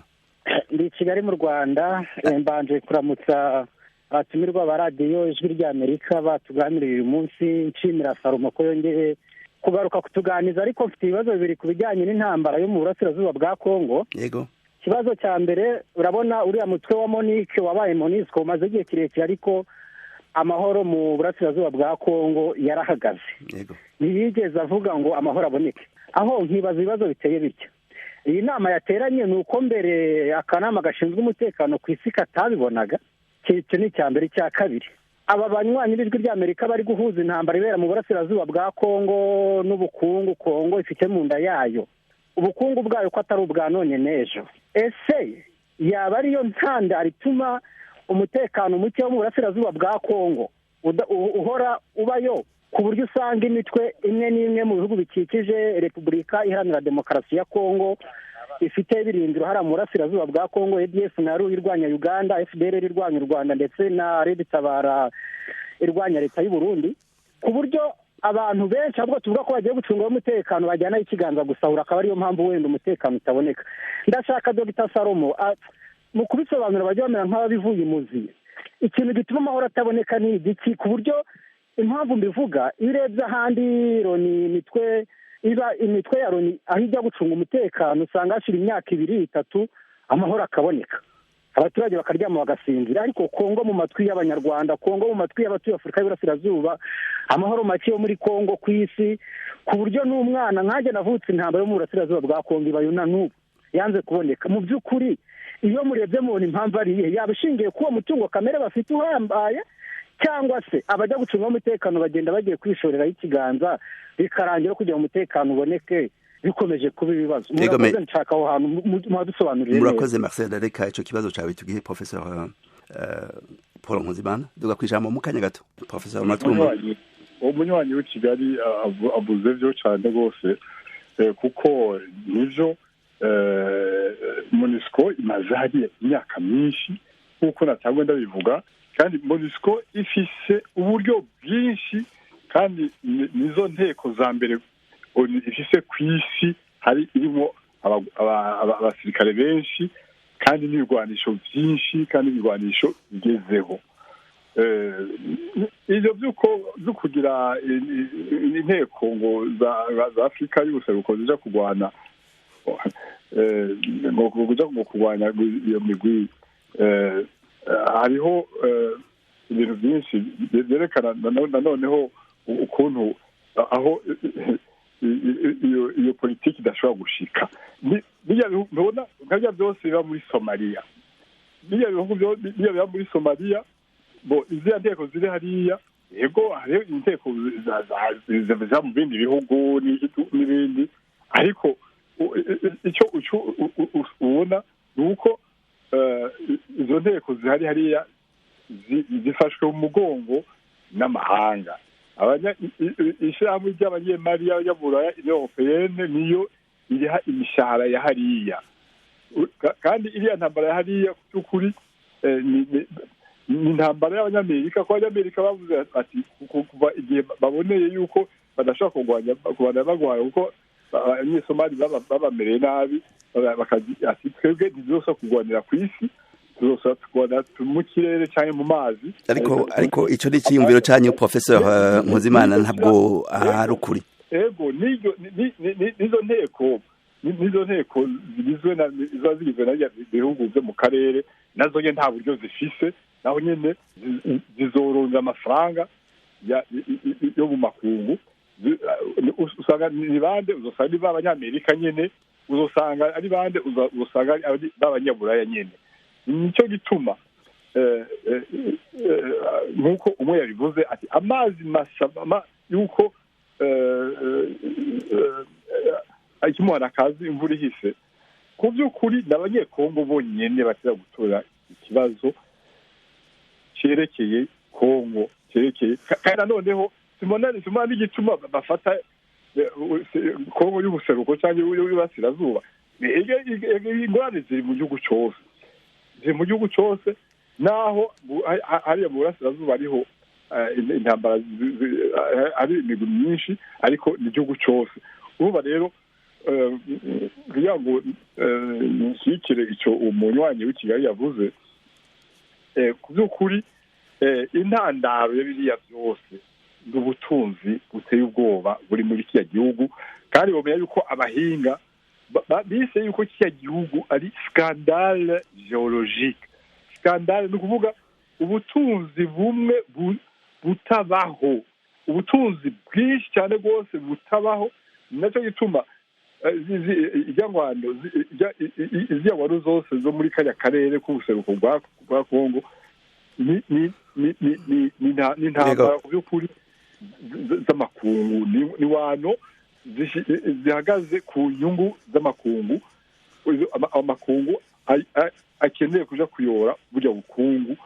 Ndi Kigali mu Rwanda. Mbanje kuramutsa abatumirwa ba radiyo Ijwi ry'Amerika batuganiriye uyu munsi, nshimira Salomo ko yongeye kugaruka kutuganiza. Ariko mfite ibibazo bibiri ku bijyanye n'intambara yo mu burasirazuba bwa Kongo. Yego. Ikibazo cya mbere, urabona uriya mutwe wa Monique wabaye MONUSCO umaze igihe kirekire, ariko amahoro mu burasirazuba bwa Kongo yarahagaze. Yego. Ntiyigeze avuga ngo amahoro aboneke. Aho nkibaza ibibazo biteye bityo: iyi nama yateranye, ni uko mbere akanama gashinzwe umutekano ku isi katabibonaga? Icyo ni icya mbere. Icya kabiri, aba banywanyi b'Ijwi ry'Amerika bari guhuza intambara ibera mu burasirazuba bwa Kongo n'ubukungu Kongo ifite mu nda yayo, ubukungu bwayo ko atari ubwa none n'ejo, ese yaba ariyo ntandaro ituma umutekano muke wo mu burasirazuba bwa Kongo uhora ubayo? Ku buryo usanga imitwe imwe n'imwe mu bihugu bikikije Repubulika Iharanira Demokarasi ya Kongo ifite ibirindiro hariya mu burasirazuba bwa Kongo, ADF na RU irwanya Uganda, FDLR irwanya u Rwanda, ndetse na Red Tabara irwanya leta y'u Burundi, ku buryo abantu benshi ahubwo tuvuga ko bagiye gucunga umutekano bajyana ikiganza gusahura, akaba ariyo mpamvu wenda umutekano utaboneka. Ndashaka Dr Salomo mu kubisobanura bajya bamera nk'ababivuye imuzi. Ikintu gituma amahoro ataboneka ni igiki? Ku buryo impamvu mbivuga, iyo urebye ahandi Loni, imitwe iba imitwe ya Loni aho ijya gucunga umutekano usanga hashira imyaka 2, 3 amahoro akaboneka, abaturage bakaryama bagasinzira. Ariko Kongo mu matwi y'Abanyarwanda, Kongo mu matwi y'abatuye Afurika y'Iburasirazuba, amahoro make yo muri Kongo ku isi, ku buryo n'umwana nkanjye navutse intambara yo mu burasirazuba bwa Kongo ibayo na n'ubu yanze kuboneka. Mu by'ukuri iyo murebye mubona impamvu ari iyihe? Yaba ishingiye k'uwo mutungo kamere bafite uhambaye, cyangwa se abajya gucunga umutekano bagenda bagiye kwishoreraho ikiganza bikarangira kugira ngo umutekano uboneke, bikomeje kuba ibibazo. Murakoze, nshaka aho hantu muhadusobanurire neza. Murakoze Marcel, reka ico kibazo cawe tugihe Professor Paul Nkuzimana. Duga kwijambo mu kanya gato. Professor Matwumva. Umunywanyi w'i Kigali avuze vyo cane rwose, kuko nivyo MONUSCO imaze hariya imyaka myinshi nk'uko natangwe ndabivuga, kandi MONUSCO ifise uburyo bwinshi, kandi nizo nteko za mbere ifise ku isi, hari irimo abasirikare benshi kandi n'ibigwanisho byinshi kandi n'ibigwanisho bigezeho. Ivyo vy'uko kugira inteko ngo za Afrika y'ubuseruko zija kurwana ngo kuja ngo kurwanya iyo migwi, hariho ibintu byinshi byerekana nanoneho ukuntu aho iyo politiki idashobora gushika. Ntubona nka byose biba muri Somalia, biriya bihugu biba muri Somalia, bo iziya nteko ziri hariya, yego hariho inteko ziva mu bindi bihugu n'ibindi, ariko icyo ubona ni uko izo nteko zihari hariya zifashwe mu mugongo n'amahanga. Ishyirahamwe ry'abanyemari y'Aburaya Européenne niyo iriha imishahara ya hariya, kandi iriya ntambara ya hariya by'ukuri ni intambara y'Abanyamerika, kuko Abanyamerika bavuze ati kuva igihe baboneye yuko badashobora kurwanya kubana bagwara, kuko Abanyesomali babamereye nabi, ati twebwe ntituzosubira kurwanira ku isi, tuzosubira kurwanira mu kirere cyangwa mu mazi. Ariko ico ni iciyumviro canyu Professor Nkuzimana, ntabwo ari ukuri. Ego nizo nteko zigizwe na ziba zigizwe na bihugu byo mu karere, nazo nyene nta buryo zifise, naho nyene zizoronza amafaranga yo mu makungu. Usanga ni bande, uzosanga ari b'Abanyamerika nyene, uzosanga ari bande, uzosanga ari b'Abanyaburaya nyene. Nico gituma nkuko umwe yabivuze ati amazi masa yuko ikimuhana kazi imvura ihise. Ku by'ukuri n'Abanyekongo bonyene batera gutora ikibazo cyerekeye Kongo, cyerekeye kandi noneho simona n'igituma bafata Kongo y'ubuseruko cyangwa y'uburasirazuba. Ingorane ziri mu gihugu cyose, ziri mu gihugu cyose, naho hariya mu burasirazuba hariho intambara, ari imigwi myinshi, ariko ni igihugu cyose. Urumva rero kugira ngo nshyigikire icyo umunywanyi w'i Kigali yavuze, ku by'ukuri intandaro ya biriya byose ni ubutunzi buteye ubwoba buri muri kiriya gihugu, kandi bamenya yuko abahinga bise yuko kiriya gihugu ari scandale géologique. Scandale ni ukuvuga ubutunzi bumwe butabaho, ubutunzi bwinshi cyane rwose butabaho. Nacyo gituma iziyangwano zose zo muri kariya karere k'ubuseruko bwa Kongo ni intambara ku by'ukuri z'amakungu, ni wano zihagaze ku nyungu z'amakungu. Amakungu akeneye kuja kuyora burya bukungu,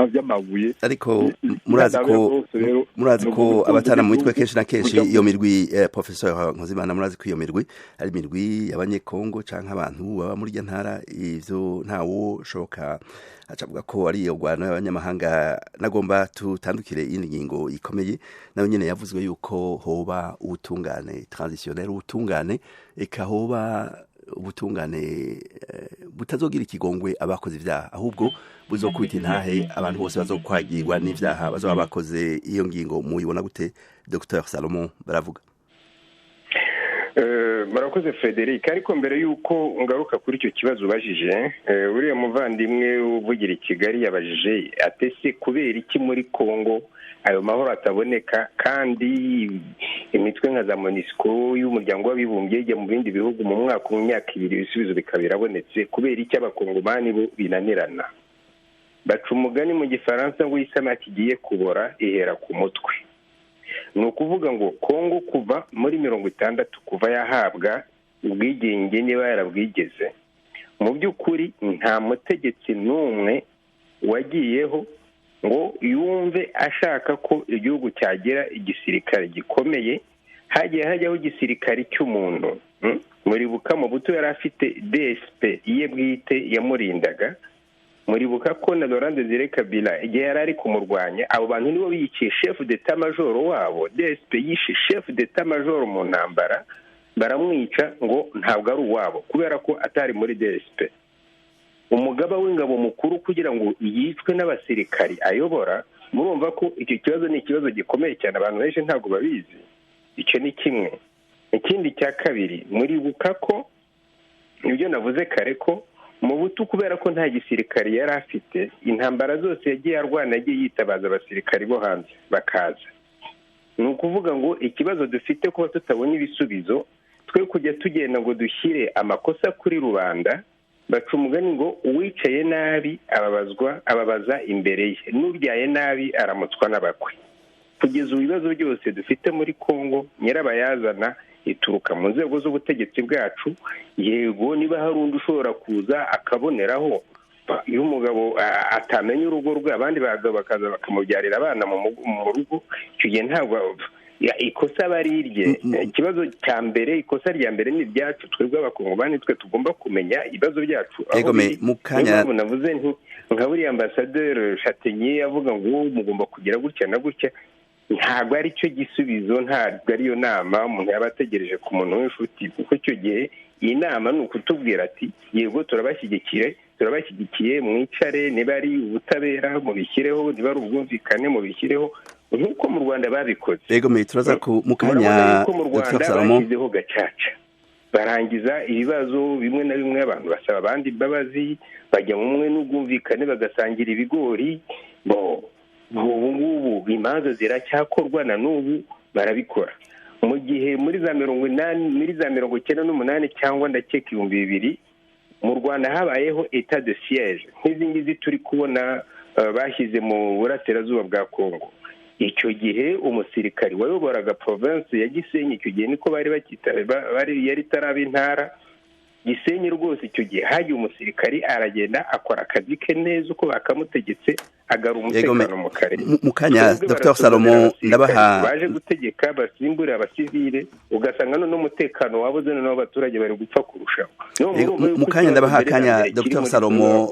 vy'amabuye. Ariko murazi ko abatana mu mitwe kenshi na kenshi iyo mirwi, Professor Nkuzimana, murazi ko iyo mirwi ari mirwi y'abanyekongo canke abantu baba muri irya ntara. Ivyo ntawo shoka acavuga ko ari iyo rwano y'abanyamahanga. Nagomba tutandukire iyindi ngingo ikomeye nayo nyene yavuzwe, yuko hoba ubutungane transitionnel, ubutungane eka hoba ubutungane butazogira ikigongwe abakoze ivyaha, ahubwo buzokubita intahe abantu bose bazokwagirwa n'ivyaha bazoba bakoze. Iyo ngingo muyibona gute, Dr Salomon Baravuga? Murakoze Frederic, ariko mbere y'uko ngaruka kuri icyo kibazo ubajije, uriya muvandimwe uvugira i Kigali yabajije atese kubera iki muri Congo ayo mahoro ataboneka, kandi imitwe nka za MONUSCO y'Umuryango w'Abibumbye ijya mu bindi bihugu mu mwaka, mu myaka 2, ibisubizo bikaba birabonetse, kubera iki Abakongomani bo binanirana? Baca umugani mu Gifaransa ngo isamaki igiye kubora ihera ku mutwe. Ni ukuvuga ngo Kongo kuva muri 60, kuva yahabwa ubwigenge niba yarabwigeze, mu by'ukuri nta mutegetsi n'umwe wagiyeho ngo yumve ashaka ko igihugu cyagira igisirikare gikomeye. Hagiye hajyaho igisirikare cy'umuntu. Muribuka Mobutu yari afite DSP iye bwite yamurindaga. Muribuka ko na Laurent Desire Kabila, igihe yari ari kumurwanya, abo bantu nibo biyiciye chef d'état major wabo. DSP yishe chef d'état major mu ntambara, baramwica ngo ntabwo ari uwabo kubera ko atari muri DSP. Umugaba w'ingabo mukuru kugira ngo yicwe n'abasirikari ayobora, murumva ko icyo kibazo ni ikibazo gikomeye cyane, abantu benshi ntabwo babizi. Icyo ni kimwe. Ikindi cya kabiri, muribuka ko ibyo navuze kare ko Mobutu, kubera ko nta gisirikari yari afite, intambara zose yagiye arwana yagiye yitabaza abasirikari bo hanze bakaza. Ni ukuvuga ngo ikibazo dufite kuba tutabona ibisubizo, twe kujya tugenda ngo dushyire amakosa kuri rubanda. Baca umugani ngo uwicaye nabi ababazwa ababaza imbere ye, n'uryaye nabi aramutswa n'abakwe. Kugeza ubu ibibazo byose dufite muri Congo, nyirabayazana ituruka mu nzego z'ubutegetsi bwacu. Yego, niba hari undi ushobora kuza akaboneraho, iyo umugabo atamenya urugo rwe, abandi bagabo bakaza bakamubyarira abana mu rugo, icyo gihe ntabwo ikosa aba ari irye. Ikibazo cya mbere, ikosa rya mbere ni iryacu twebwe Abakongomani, twe tugomba kumenya ibibazo byacu aho biri. Niyo mpamvu navuze nti nka buriya ambasaderi Châtaigner avuga ngo mugomba kugira gutya na gutya, ntabwo ari cyo gisubizo, ntabwo ariyo nama umuntu yaba ategereje ku muntu w'inshuti, kuko icyo gihe iyi nama ni ukutubwira ati yego, turabashyigikiye, turabashyigikiye, mwicare, niba ari ubutabera mubishyireho, niba ari ubwumvikane mubishyireho, nk'uko mu Rwanda babikoze. Yego, me turaza ku mukanya. Ko mu Rwanda bashyizeho Gacaca, barangiza ibibazo bimwe na bimwe, abantu basaba abandi imbabazi, bajya mu mwe n'ubwumvikane, bagasangira ibigori. Bo ubu ngubu imanza ziracyakorwa, na n'ubu barabikora. Mu gihe muri za 80, muri za 98 cyangwa ndakeka 2000, mu Rwanda habayeho état de siège nk'izi ngizi turi kubona bashyize mu burasirazuba bwa Congo. Icyo gihe umusirikari wayoboraga province ya Gisenyi, icyo gihe niko bari bakita, bari yari itaraba intara Gisenyi rwose, icyo gihe hagiye umusirikari aragenda akora akazi ke neza uko bakamutegetse, agarura umutekano mu karere. Mu kanya, Dr Salomo, ndabaha baje gutegeka basimbura abasivile, ugasanga none umutekano wabuze, noneho abaturage bari gupfa kurushaho. Mu kanya ndabaha akanya, Dr Salomo,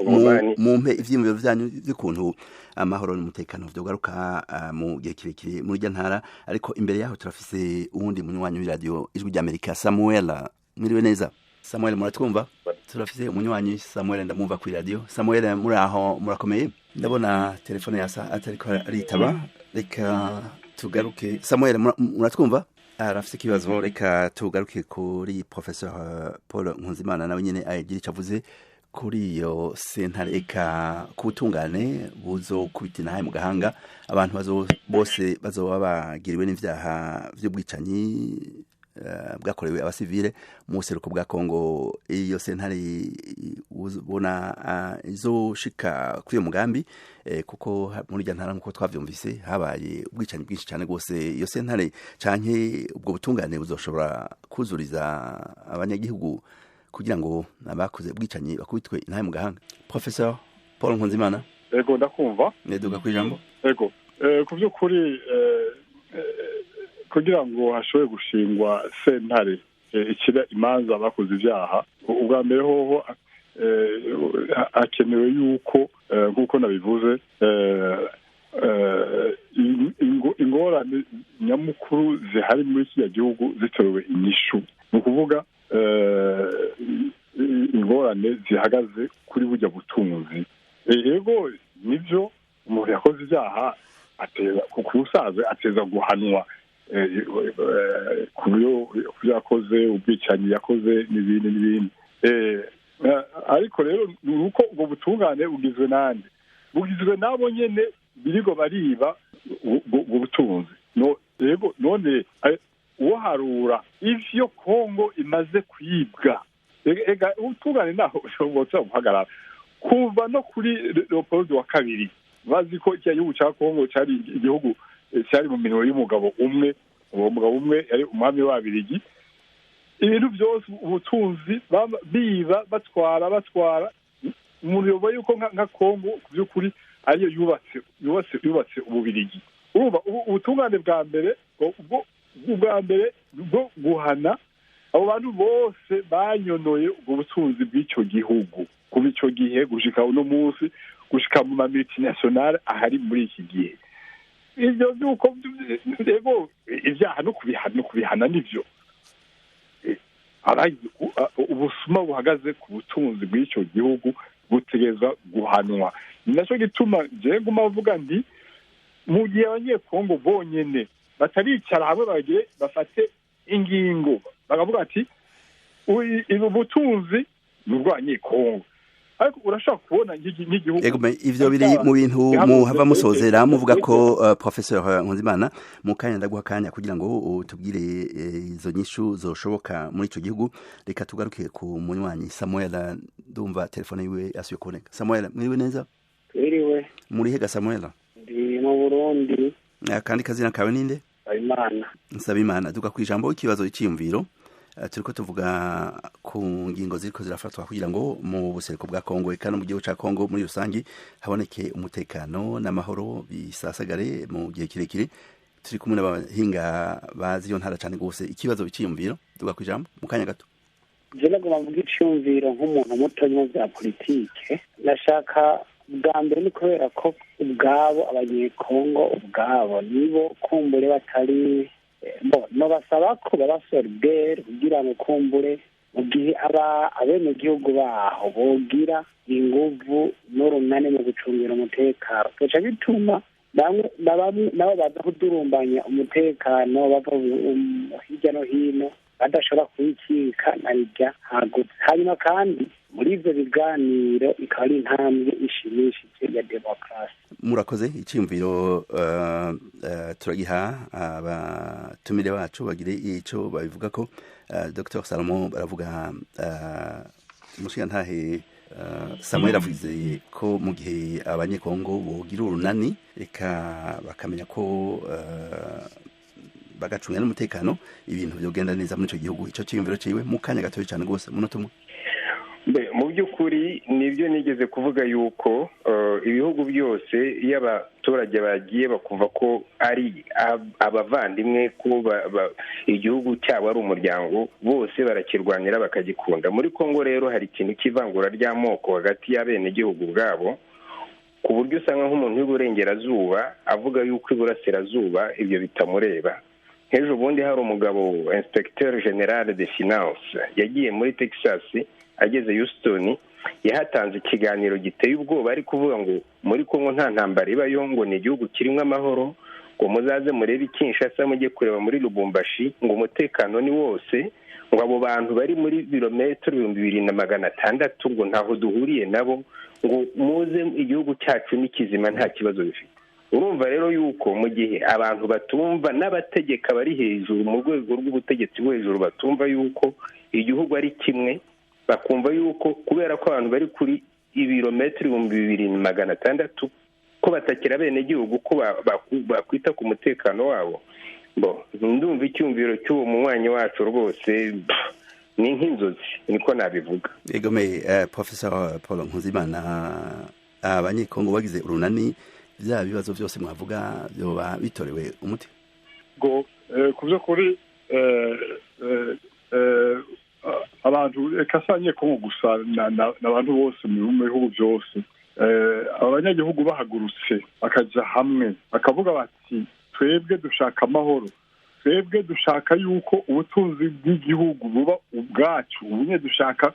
mumpe ivyiyumviro vyanyu vy'ukuntu amahoro n'umutekano vyogaruka mu gihe kirekire muri rya ntara. Ariko imbere yaho turafise uwundi munywanyi w'iradio Ijwi ry'Amerika, Samuel. Mwiriwe neza, Samuel? Muratwumva? Turafise umunywanyi Samuel, ndamwumva kuri radio. Samuel, muri aho murakomeye? Ndabona telefone yasa atariko aritaba, reka tugaruke. Samuel, muratwumva? Arafise ikibazo. Reka tugaruke kuri Professor Paul Nkunzimana, nawe nyene agira ico avuze kuri iyo sentare, eka ku butungane buzokubita intahe mu gahanga abantu bose bazoba bagiriwe n'ivyaha vy'ubwicanyi bwakorewe abasivile mu buseruko bwa Kongo. Iyo sentare ubona izoshika kuri uyo mugambi? Kuko muri irya ntara, nk'uko twavyumvise, habaye ubwicanyi bwinshi cyane rwose. Iyo sentare canke ubwo butungane buzoshobora kuzuriza abanyagihugu kugira ngo abakoze ubwicanyi bakubitwe intahe mu gahanga, Professor Paul Nkunzimana? Ego, ndakumva. Duga kwijambo. Ego, ku by'ukuri kugira ngo hashobore gushingwa sentare ikira imanza bakoze ibyaha, ubwa mbere hoho hakenewe yuko, nk'uko nabivuze, ingorane nyamukuru zihari muri kiriya gihugu zitorewe inyishu. Ni ukuvuga ingorane zihagaze kuri burya butunzi. Yego, nibyo, umuntu yakoze ibyaha ku busaza ateza guhanwa ku byo yakoze, ubwicanyi yakoze n'ibindi n'ibindi. Ariko rero ni uko ubwo butungane bugizwe n'ande? Bugizwe n'abo nyene birigo bariba ubwo butunzi. Yego, none uharura ivyo Kongo imaze kwibwa, ega ubutungane naho bwoza guhagarara. Kuva no kuri Leopold wa kabiri, bazi ko iki gihugu cya Kongo cyari igihugu cyari mu minwe y'umugabo umwe. Uwo mugabo umwe yari umwami w'Ababirigi. Ibintu byose, ubutunzi biba batwara. Umuntu yoba yuko nka Kongo ku by'ukuri ariyo yubatse Ububirigi. Urumva, ubutungane bwa mbere ubwa mbere bwo guhana abo bantu bose banyonoye ubwo butunzi bw'icyo gihugu kuva icyo gihe gushika uno munsi, gushika mu ma multinationale ahari muri iki gihe. Ibyo by'uko yego ibyaha no kubihana nivyo, ubusuma buhagaze ku butunzi bw'icyo gihugu butegereza guhanwa. Ni nacyo gituma jewe nguma mvuga ndi mu gihe Abanyekongo bonyene bataricara hamwe bagire bafate ingingo bakavuga ati ubu butunzi ni ubw'Abanyekongo, ariko urashobora kubona nk'igihugu. Ego, ivyo biri mu bintu muhava musozera muvuga ko, Professeur Nkunzimana, mu kanya ndaguha akanya kugira ngo utubwire izo nyishu zoshoboka muri ico gihugu. Reka tugaruke ku munywanyi Samuel, ndumva telefone yiwe asuye kuboneka. Samuel, mwiriwe neza? Mwiriwe. Muri hega, Samuel? Ndi mu Burundi. Kandi kazina kawe ninde? Nsabimana. Nsabimana, duga kwijambo, ikibazo, iciyumviro. Turiko tuvuga ku ngingo ziriko zirafatwa kugira ngo mu buseruko bwa Kongo eka no mu gihugu ca Kongo muri rusangi haboneke umutekano n'amahoro bisasagare mu gihe kirekire. Turi kumwe n'abahinga bazi iyo ntara cane gose. Ikibazo, biciyumviro, duga kwijambo mu kanya gato. Je nagomba mvuga iciyumviro nk'umuntu muto mu bya politike. Nashaka bwa mbere ni kubera ko ubwabo Abanyekongo ubwabo nibo kumbure batari bo, nobasaba ko baba solidaire kugira ngo kumbure mu gihe aba abenegihugu baho bogira inguvu n'urunani mu gucungira umutekano, bica bituma bamwe nabo baza kudurumbanya umutekano bava hirya no hino badashobora kuwikika na rirya hagutse. Hanyuma kandi muri ivyo biganiro ikaba ari intambwe ishimishije ya demokarasi. Murakoze. Iciyumviro turagiha abatumire bacu bagire ico babivuga ko. Dr Salomon, baravuga umushingantahe Samuel avuze ko mu gihe Abanyekongo bogira urunani reka bakamenya ko bagacunga n'umutekano, ibintu byogenda neza muri ico gihugu. Ico ciyumviro ciwe mu kanya gatoya cyane rwose, munota umwe. Mu by'ukuri nibyo nigeze kuvuga yuko ibihugu byose iyo abaturage bagiye bakumva ko ari abavandimwe, ko igihugu cyabo ari umuryango, bose barakirwanira bakagikunda. Muri Kongo rero hari ikintu cy'ivangura ry'amoko hagati y'abenegihugu ubwabo, ku buryo usanga nk'umuntu w'iburengerazuba avuga yuko iburasirazuba ibyo bitamureba. Nk'ejo bundi hari umugabo inspecteur general de finance yagiye muri Texas, ageze Houston yahatanze ikiganiro giteye ubwoba, ari kuvuga ngo muri Kongo nta ntambara ibayo, ngo ni igihugu kirimo amahoro, ngo muzaze murebe Kinshasa, mujye kureba muri Lubumbashi, ngo umutekano ni wose, ngo abo bantu bari muri birometero 2600 ngo ntaho duhuriye nabo, ngo muze igihugu cyacu ni kizima nta kibazo bifite. Urumva rero yuko mu gihe abantu batumva n'abategeka bari hejuru mu rwego rw'ubutegetsi bwo hejuru batumva yuko igihugu ari kimwe, bakumva yuko kubera ko abantu bari kuri ibirometero 2600 ko batakira bene gihugu, ko bakwita ku mutekano wabo. Bo ndumva icyumviro cy'uwo munywanyi wacu rwose ni nk'inzozi, niko nabivuga. Egome, Professor Paul Nkunzimana, Abanyekongo bagize urunani, vya bibazo vyose mwavuga byoba bitorewe umuti? Go ku by'ukuri abantu, eka si Abanyekongo gusa, n'abantu bose mu bihugu byose, abanyagihugu bahagurutse bakaja hamwe bakavuga bati: "Twebwe dushaka amahoro, twebwe dushaka yuko ubutunzi bw'igihugu buba ubwacu, ubunye dushaka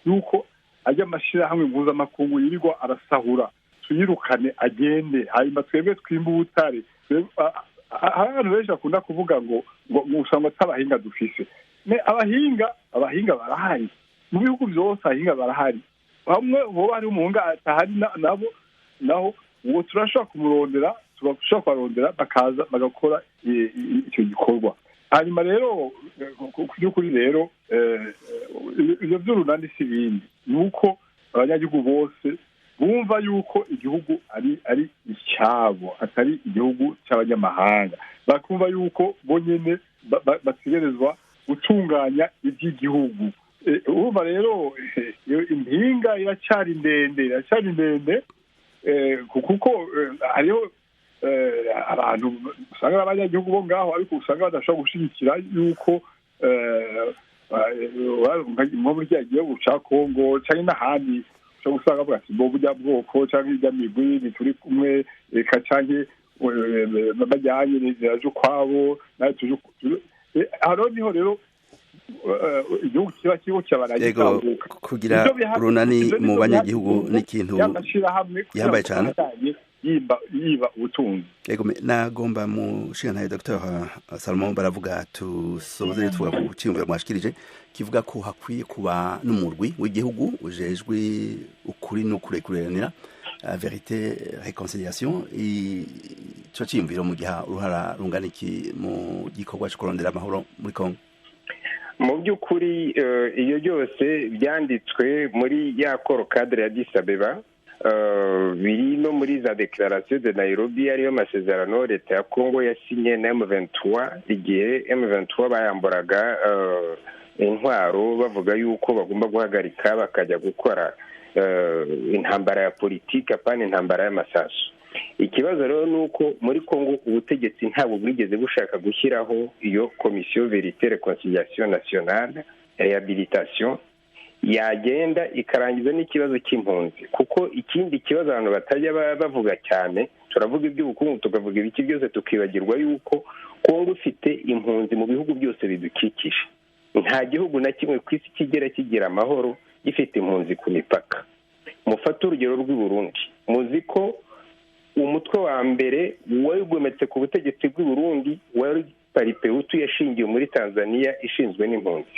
yuko ajya amashyirahamwe mpuzamakungu yirirwa arasahura tuyirukane agende, hanyuma twebwe twimbe ubutare." Hari abantu benshi bakunda kuvuga ngo usanga atabahinga dufise. Abahinga barahari mu bihugu byose, abahinga barahari. Bamwe boba hari umuhinga atahari nabo naho uwo turashobora kumurondera, turashobora kubarondera bakaza bagakora icyo gikorwa. Hanyuma rero ku by'ukuri rero ibyo by'urunani si ibindi, ni uko abanyagihugu bose bumva yuko igihugu ari icyabo, atari igihugu cy'abanyamahanga, bakumva yuko bo nyine bategerezwa gutunganya iby'igihugu. Urumva rero impinga iracyari ndende, iracyari ndende, kuko hariho abantu usanga ari abanyagihugu bo ngaho, ariko usanga badashobora gushyigikira yuko nko muri kiriya gihugu cya Kongo cyangwa n'ahandi ushobora gusanga bavuga ati: "Bo burya bwoko cyangwa irya migwi ntituri kumwe, reka cyangwa bajyanye ziraje ukwabo nawe tuje." Aho niho rero igihugu kiba kiriko kirabarangiza. Kugira urunani mu banyagihugu ni ikintu gihambaye cyane. Yiba ubutunzi. Yego, nagomba mushingantahe Dr Salomon Baravuga tusoze tuvuga ku cyiyumviro mwashikirije kivuga ko hakwiye kuba n'umurwi w'igihugu ujejwe ukuri no kurekuranira, vérité réconciliation. Ico ciyumviro mu giha uruhara rungana iki mu gikorwa co kurondera amahoro muri Kongo? Mu by'ukuri iyo byose byanditswe muri ya accord-cadre ya Addis Abeba, biri no muri za déclaration de Nairobi, ariyo masezerano leta ya Congo yasinye na M23 igihe M23 bayamburaga intwaro, bavuga yuko bagomba guhagarika bakajya gukora intambara ya politiki, apana intambara y'amasasu. Ikibazo rero ni uko muri Congo ubutegetsi ntabwo bwigeze bushaka gushyiraho iyo komisiyo vérité réconciliation nationale réhabilitation yagenda ikarangiza n'ikibazo cy'impunzi. Kuko ikindi kibazo abantu batajya bavuga cyane, turavuga iby'ubukungu, tukavuga ibiki byose, tukibagirwa yuko Kongo ifite impunzi mu bihugu byose bidukikije. Nta gihugu na kimwe ku isi kigera kigira amahoro gifite impunzi ku mipaka. Mufate urugero rw'i Burundi. Muzi ko umutwe wa mbere wigometse ku butegetsi bw'i Burundi wari Palipehutu yashingiwe muri Tanzania, ishinzwe n'impunzi.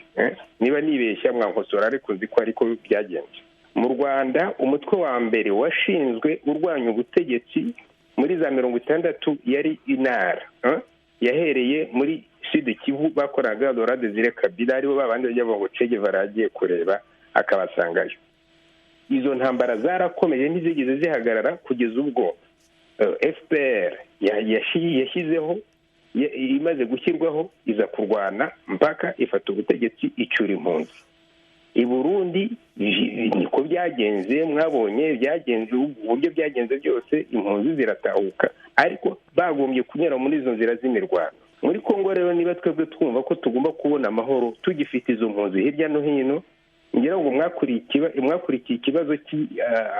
Niba nibeshya mwankosora, ariko nzi ko ariko byagenze. Mu Rwanda umutwe wa mbere washinzwe urwanya ubutegetsi muri za 60 yari inara yahereye muri Sud Kivu, bakoraga Laurent Desire Kabila, aribo babandi bajya ngo Che Guevara yagiye kureba akabasangayo. Izo ntambara zarakomeje, ntizigeze zihagarara kugeza ubwo FPR yashyizeho, imaze gushyirwaho iza kurwana mpaka ifata ubutegetsi, icyura impunzi. I Burundi niko byagenze, mwabonye byagenze uburyo byagenze byose, impunzi ziratahuka, ariko bagombye kunyura muri izo nzira z'imirwano. Muri Kongo rero, niba twebwe twumva ko tugomba kubona amahoro tugifite izo mpunzi hirya no hino, ngira ngo mwakurikiye ikibazo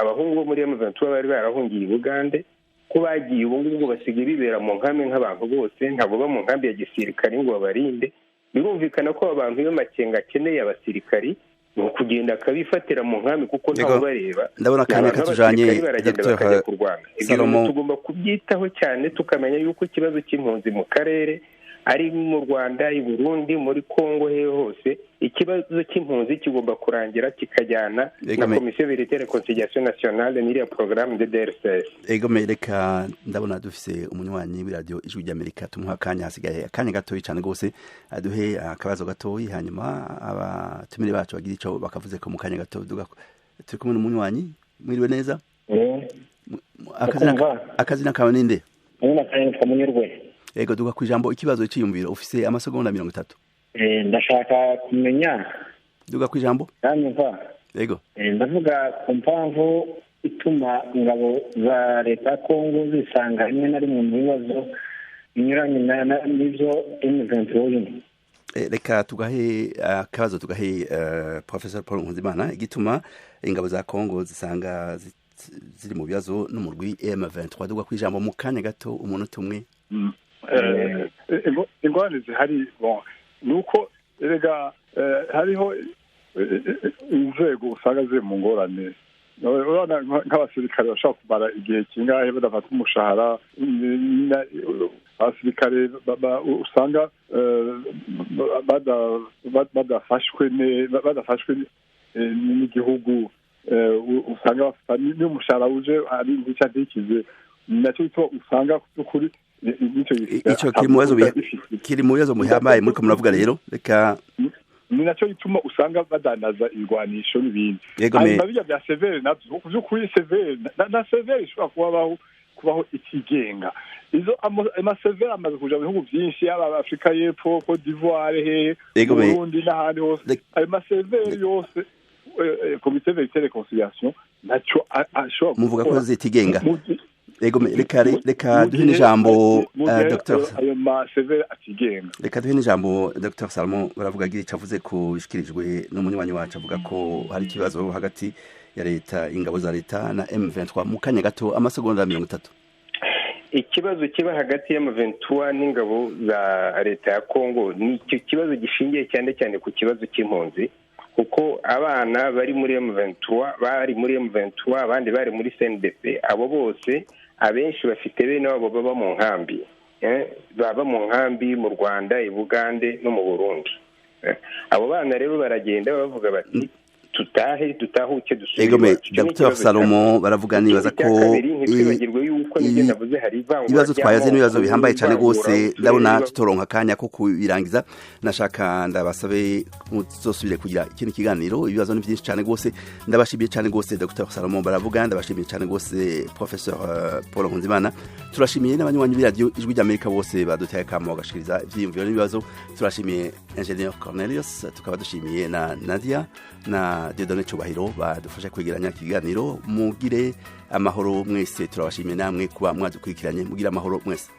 abahungu bo muri M23 bari barahungiye i Bugande, ko bagiye ubu ngubu basigaye bibera mu nkambi nk'abantu bose, ntabwo ba mu nkambi ya gisirikari ngo babarinde. Birumvikana ko abantu iyo Makenga akeneye abasirikari ni ukugenda akabifatira mu nkambi, kuko ntawe bareba. Ndabona akanya katujanye. Baragenda bakajya kurwana. Ibyo bintu tugomba kubyitaho cyane, tukamenya yuko ikibazo cy'impunzi mu karere, ari mu Rwanda, i Burundi, muri Kongo, he hose, ikibazo cy'impunzi kigomba kurangira kikajyana na komisiyo vérité réconciliation nationale n'iriya programme de DRCS. Ego, reka ndabona dufise umunywanyi w'iradiyo Ijwi ry'Amerika, tumuha akanya, hasigaye akanya gatoyi cyane rwose, aduhe akabazo gatoyi, hanyuma abatumire bacu bagira ico bakavuze ko mu kanya gato. Turi kumwe n'umunywanyi. Mwiriwe neza? Akazina kawe ninde? Munyurwe. Ego, duga kwijambo, ikibazo, cyiyumviro, ufise amasegonda 30. Ndashaka kumenya Duga kwijambo. Uranyumva? Ego. Ndavuga ku mpamvu ituma ingabo za leta ya Kongo zisanga rimwe na rimwe mu bibazo binyuranye n'ibyo M23 irimo. Reka tugahe akabazo, tugahe Professor Paul Nkunzimana. Igituma ingabo za Kongo zisanga ziri mu bibazo n'umurwi M23, duga kwijambo mu kanya gato, umunota umwe. Ingorane zihari ni uko erega hariho inzego usanga ziri mu ngorane. Urabona nk'abasirikare bashobora kumara igihe kingahe badafata umushahara, abasirikare usanga badafashwe n'igihugu, usanga bafata n'umushahara uje ari ntica ntikize, nacyo gituma usanga by'ukuri ico kiri mu bibazo muhambaye muriko muravuga. Rero reka ni nacyo gituma usanga badanaza ibigwanisho n'ibindi. Hanyuma bijya bya CVR nabyo, ku by'ukuri CVR na CVR ishobora kubaho ikigenga. Izo ama CVR amaze kuja mu bihugu byinshi, yaba Afrika y'Epfo, Cote d'Ivoire, hehe, Burundi n'ahandi hose. Ayo ma CVR yose, Comité Vérité Réconciliation ntacyo ashobora. Muvuga ko zitigenga. Ego, reka duhe n'ijambo Dr. Ayo ma CVR atigenga. Reka duhe n'ijambo Dr. Salomon baravuga agira ico avuze ko bishikirijwe n'umunywanyi wacu avuga ko hari ikibazo hagati ya leta, ingabo za leta na M23, mu kanya gato, amasegonda 30. Ikibazo kiba hagati ya M23 n'ingabo za leta ya Kongo ni icyo kibazo gishingiye cyane cyane ku kibazo cy'impunzi, kuko abana bari muri M23 bari muri M23, abandi bari muri CNDP, abo bose abenshi bafite bene wabo baba mu nkambi, baba mu nkambi mu Rwanda, i Bugande no mu Burundi. Abo bana rero baragenda bavuga bati tutahe, dutahuke, dusubire. Egome, Dr. Salomo baravuga, nibaza ko ibibazo twayaze n'ibibazo bihambaye cyane rwose, ndabona tutoronka akanya ko kubirangiza. Nashaka ndabasabe muzosubire kugira ikindi kiganiro, ibibazo ni byinshi cyane rwose. Ndabashimiye cyane rwose Dr. Salomo baravuga, ndabashimiye cyane rwose Professor Paul Nkunzimana. Turashimiye n'abanywanyi b'iradiyo Ijwi ry'Amerika bose baduteye akamo bagashikiriza ivyiyumviro n'ibibazo. Turashimiye Engineer Cornelius, tukaba dushimiye na Nadia na Dieudonné Cyubahiro badufasha kwegeranya ikiganiro. Mugire amahoro mwese, turabashimiye namwe kuba mwadukurikiranye. Mugire amahoro mwese.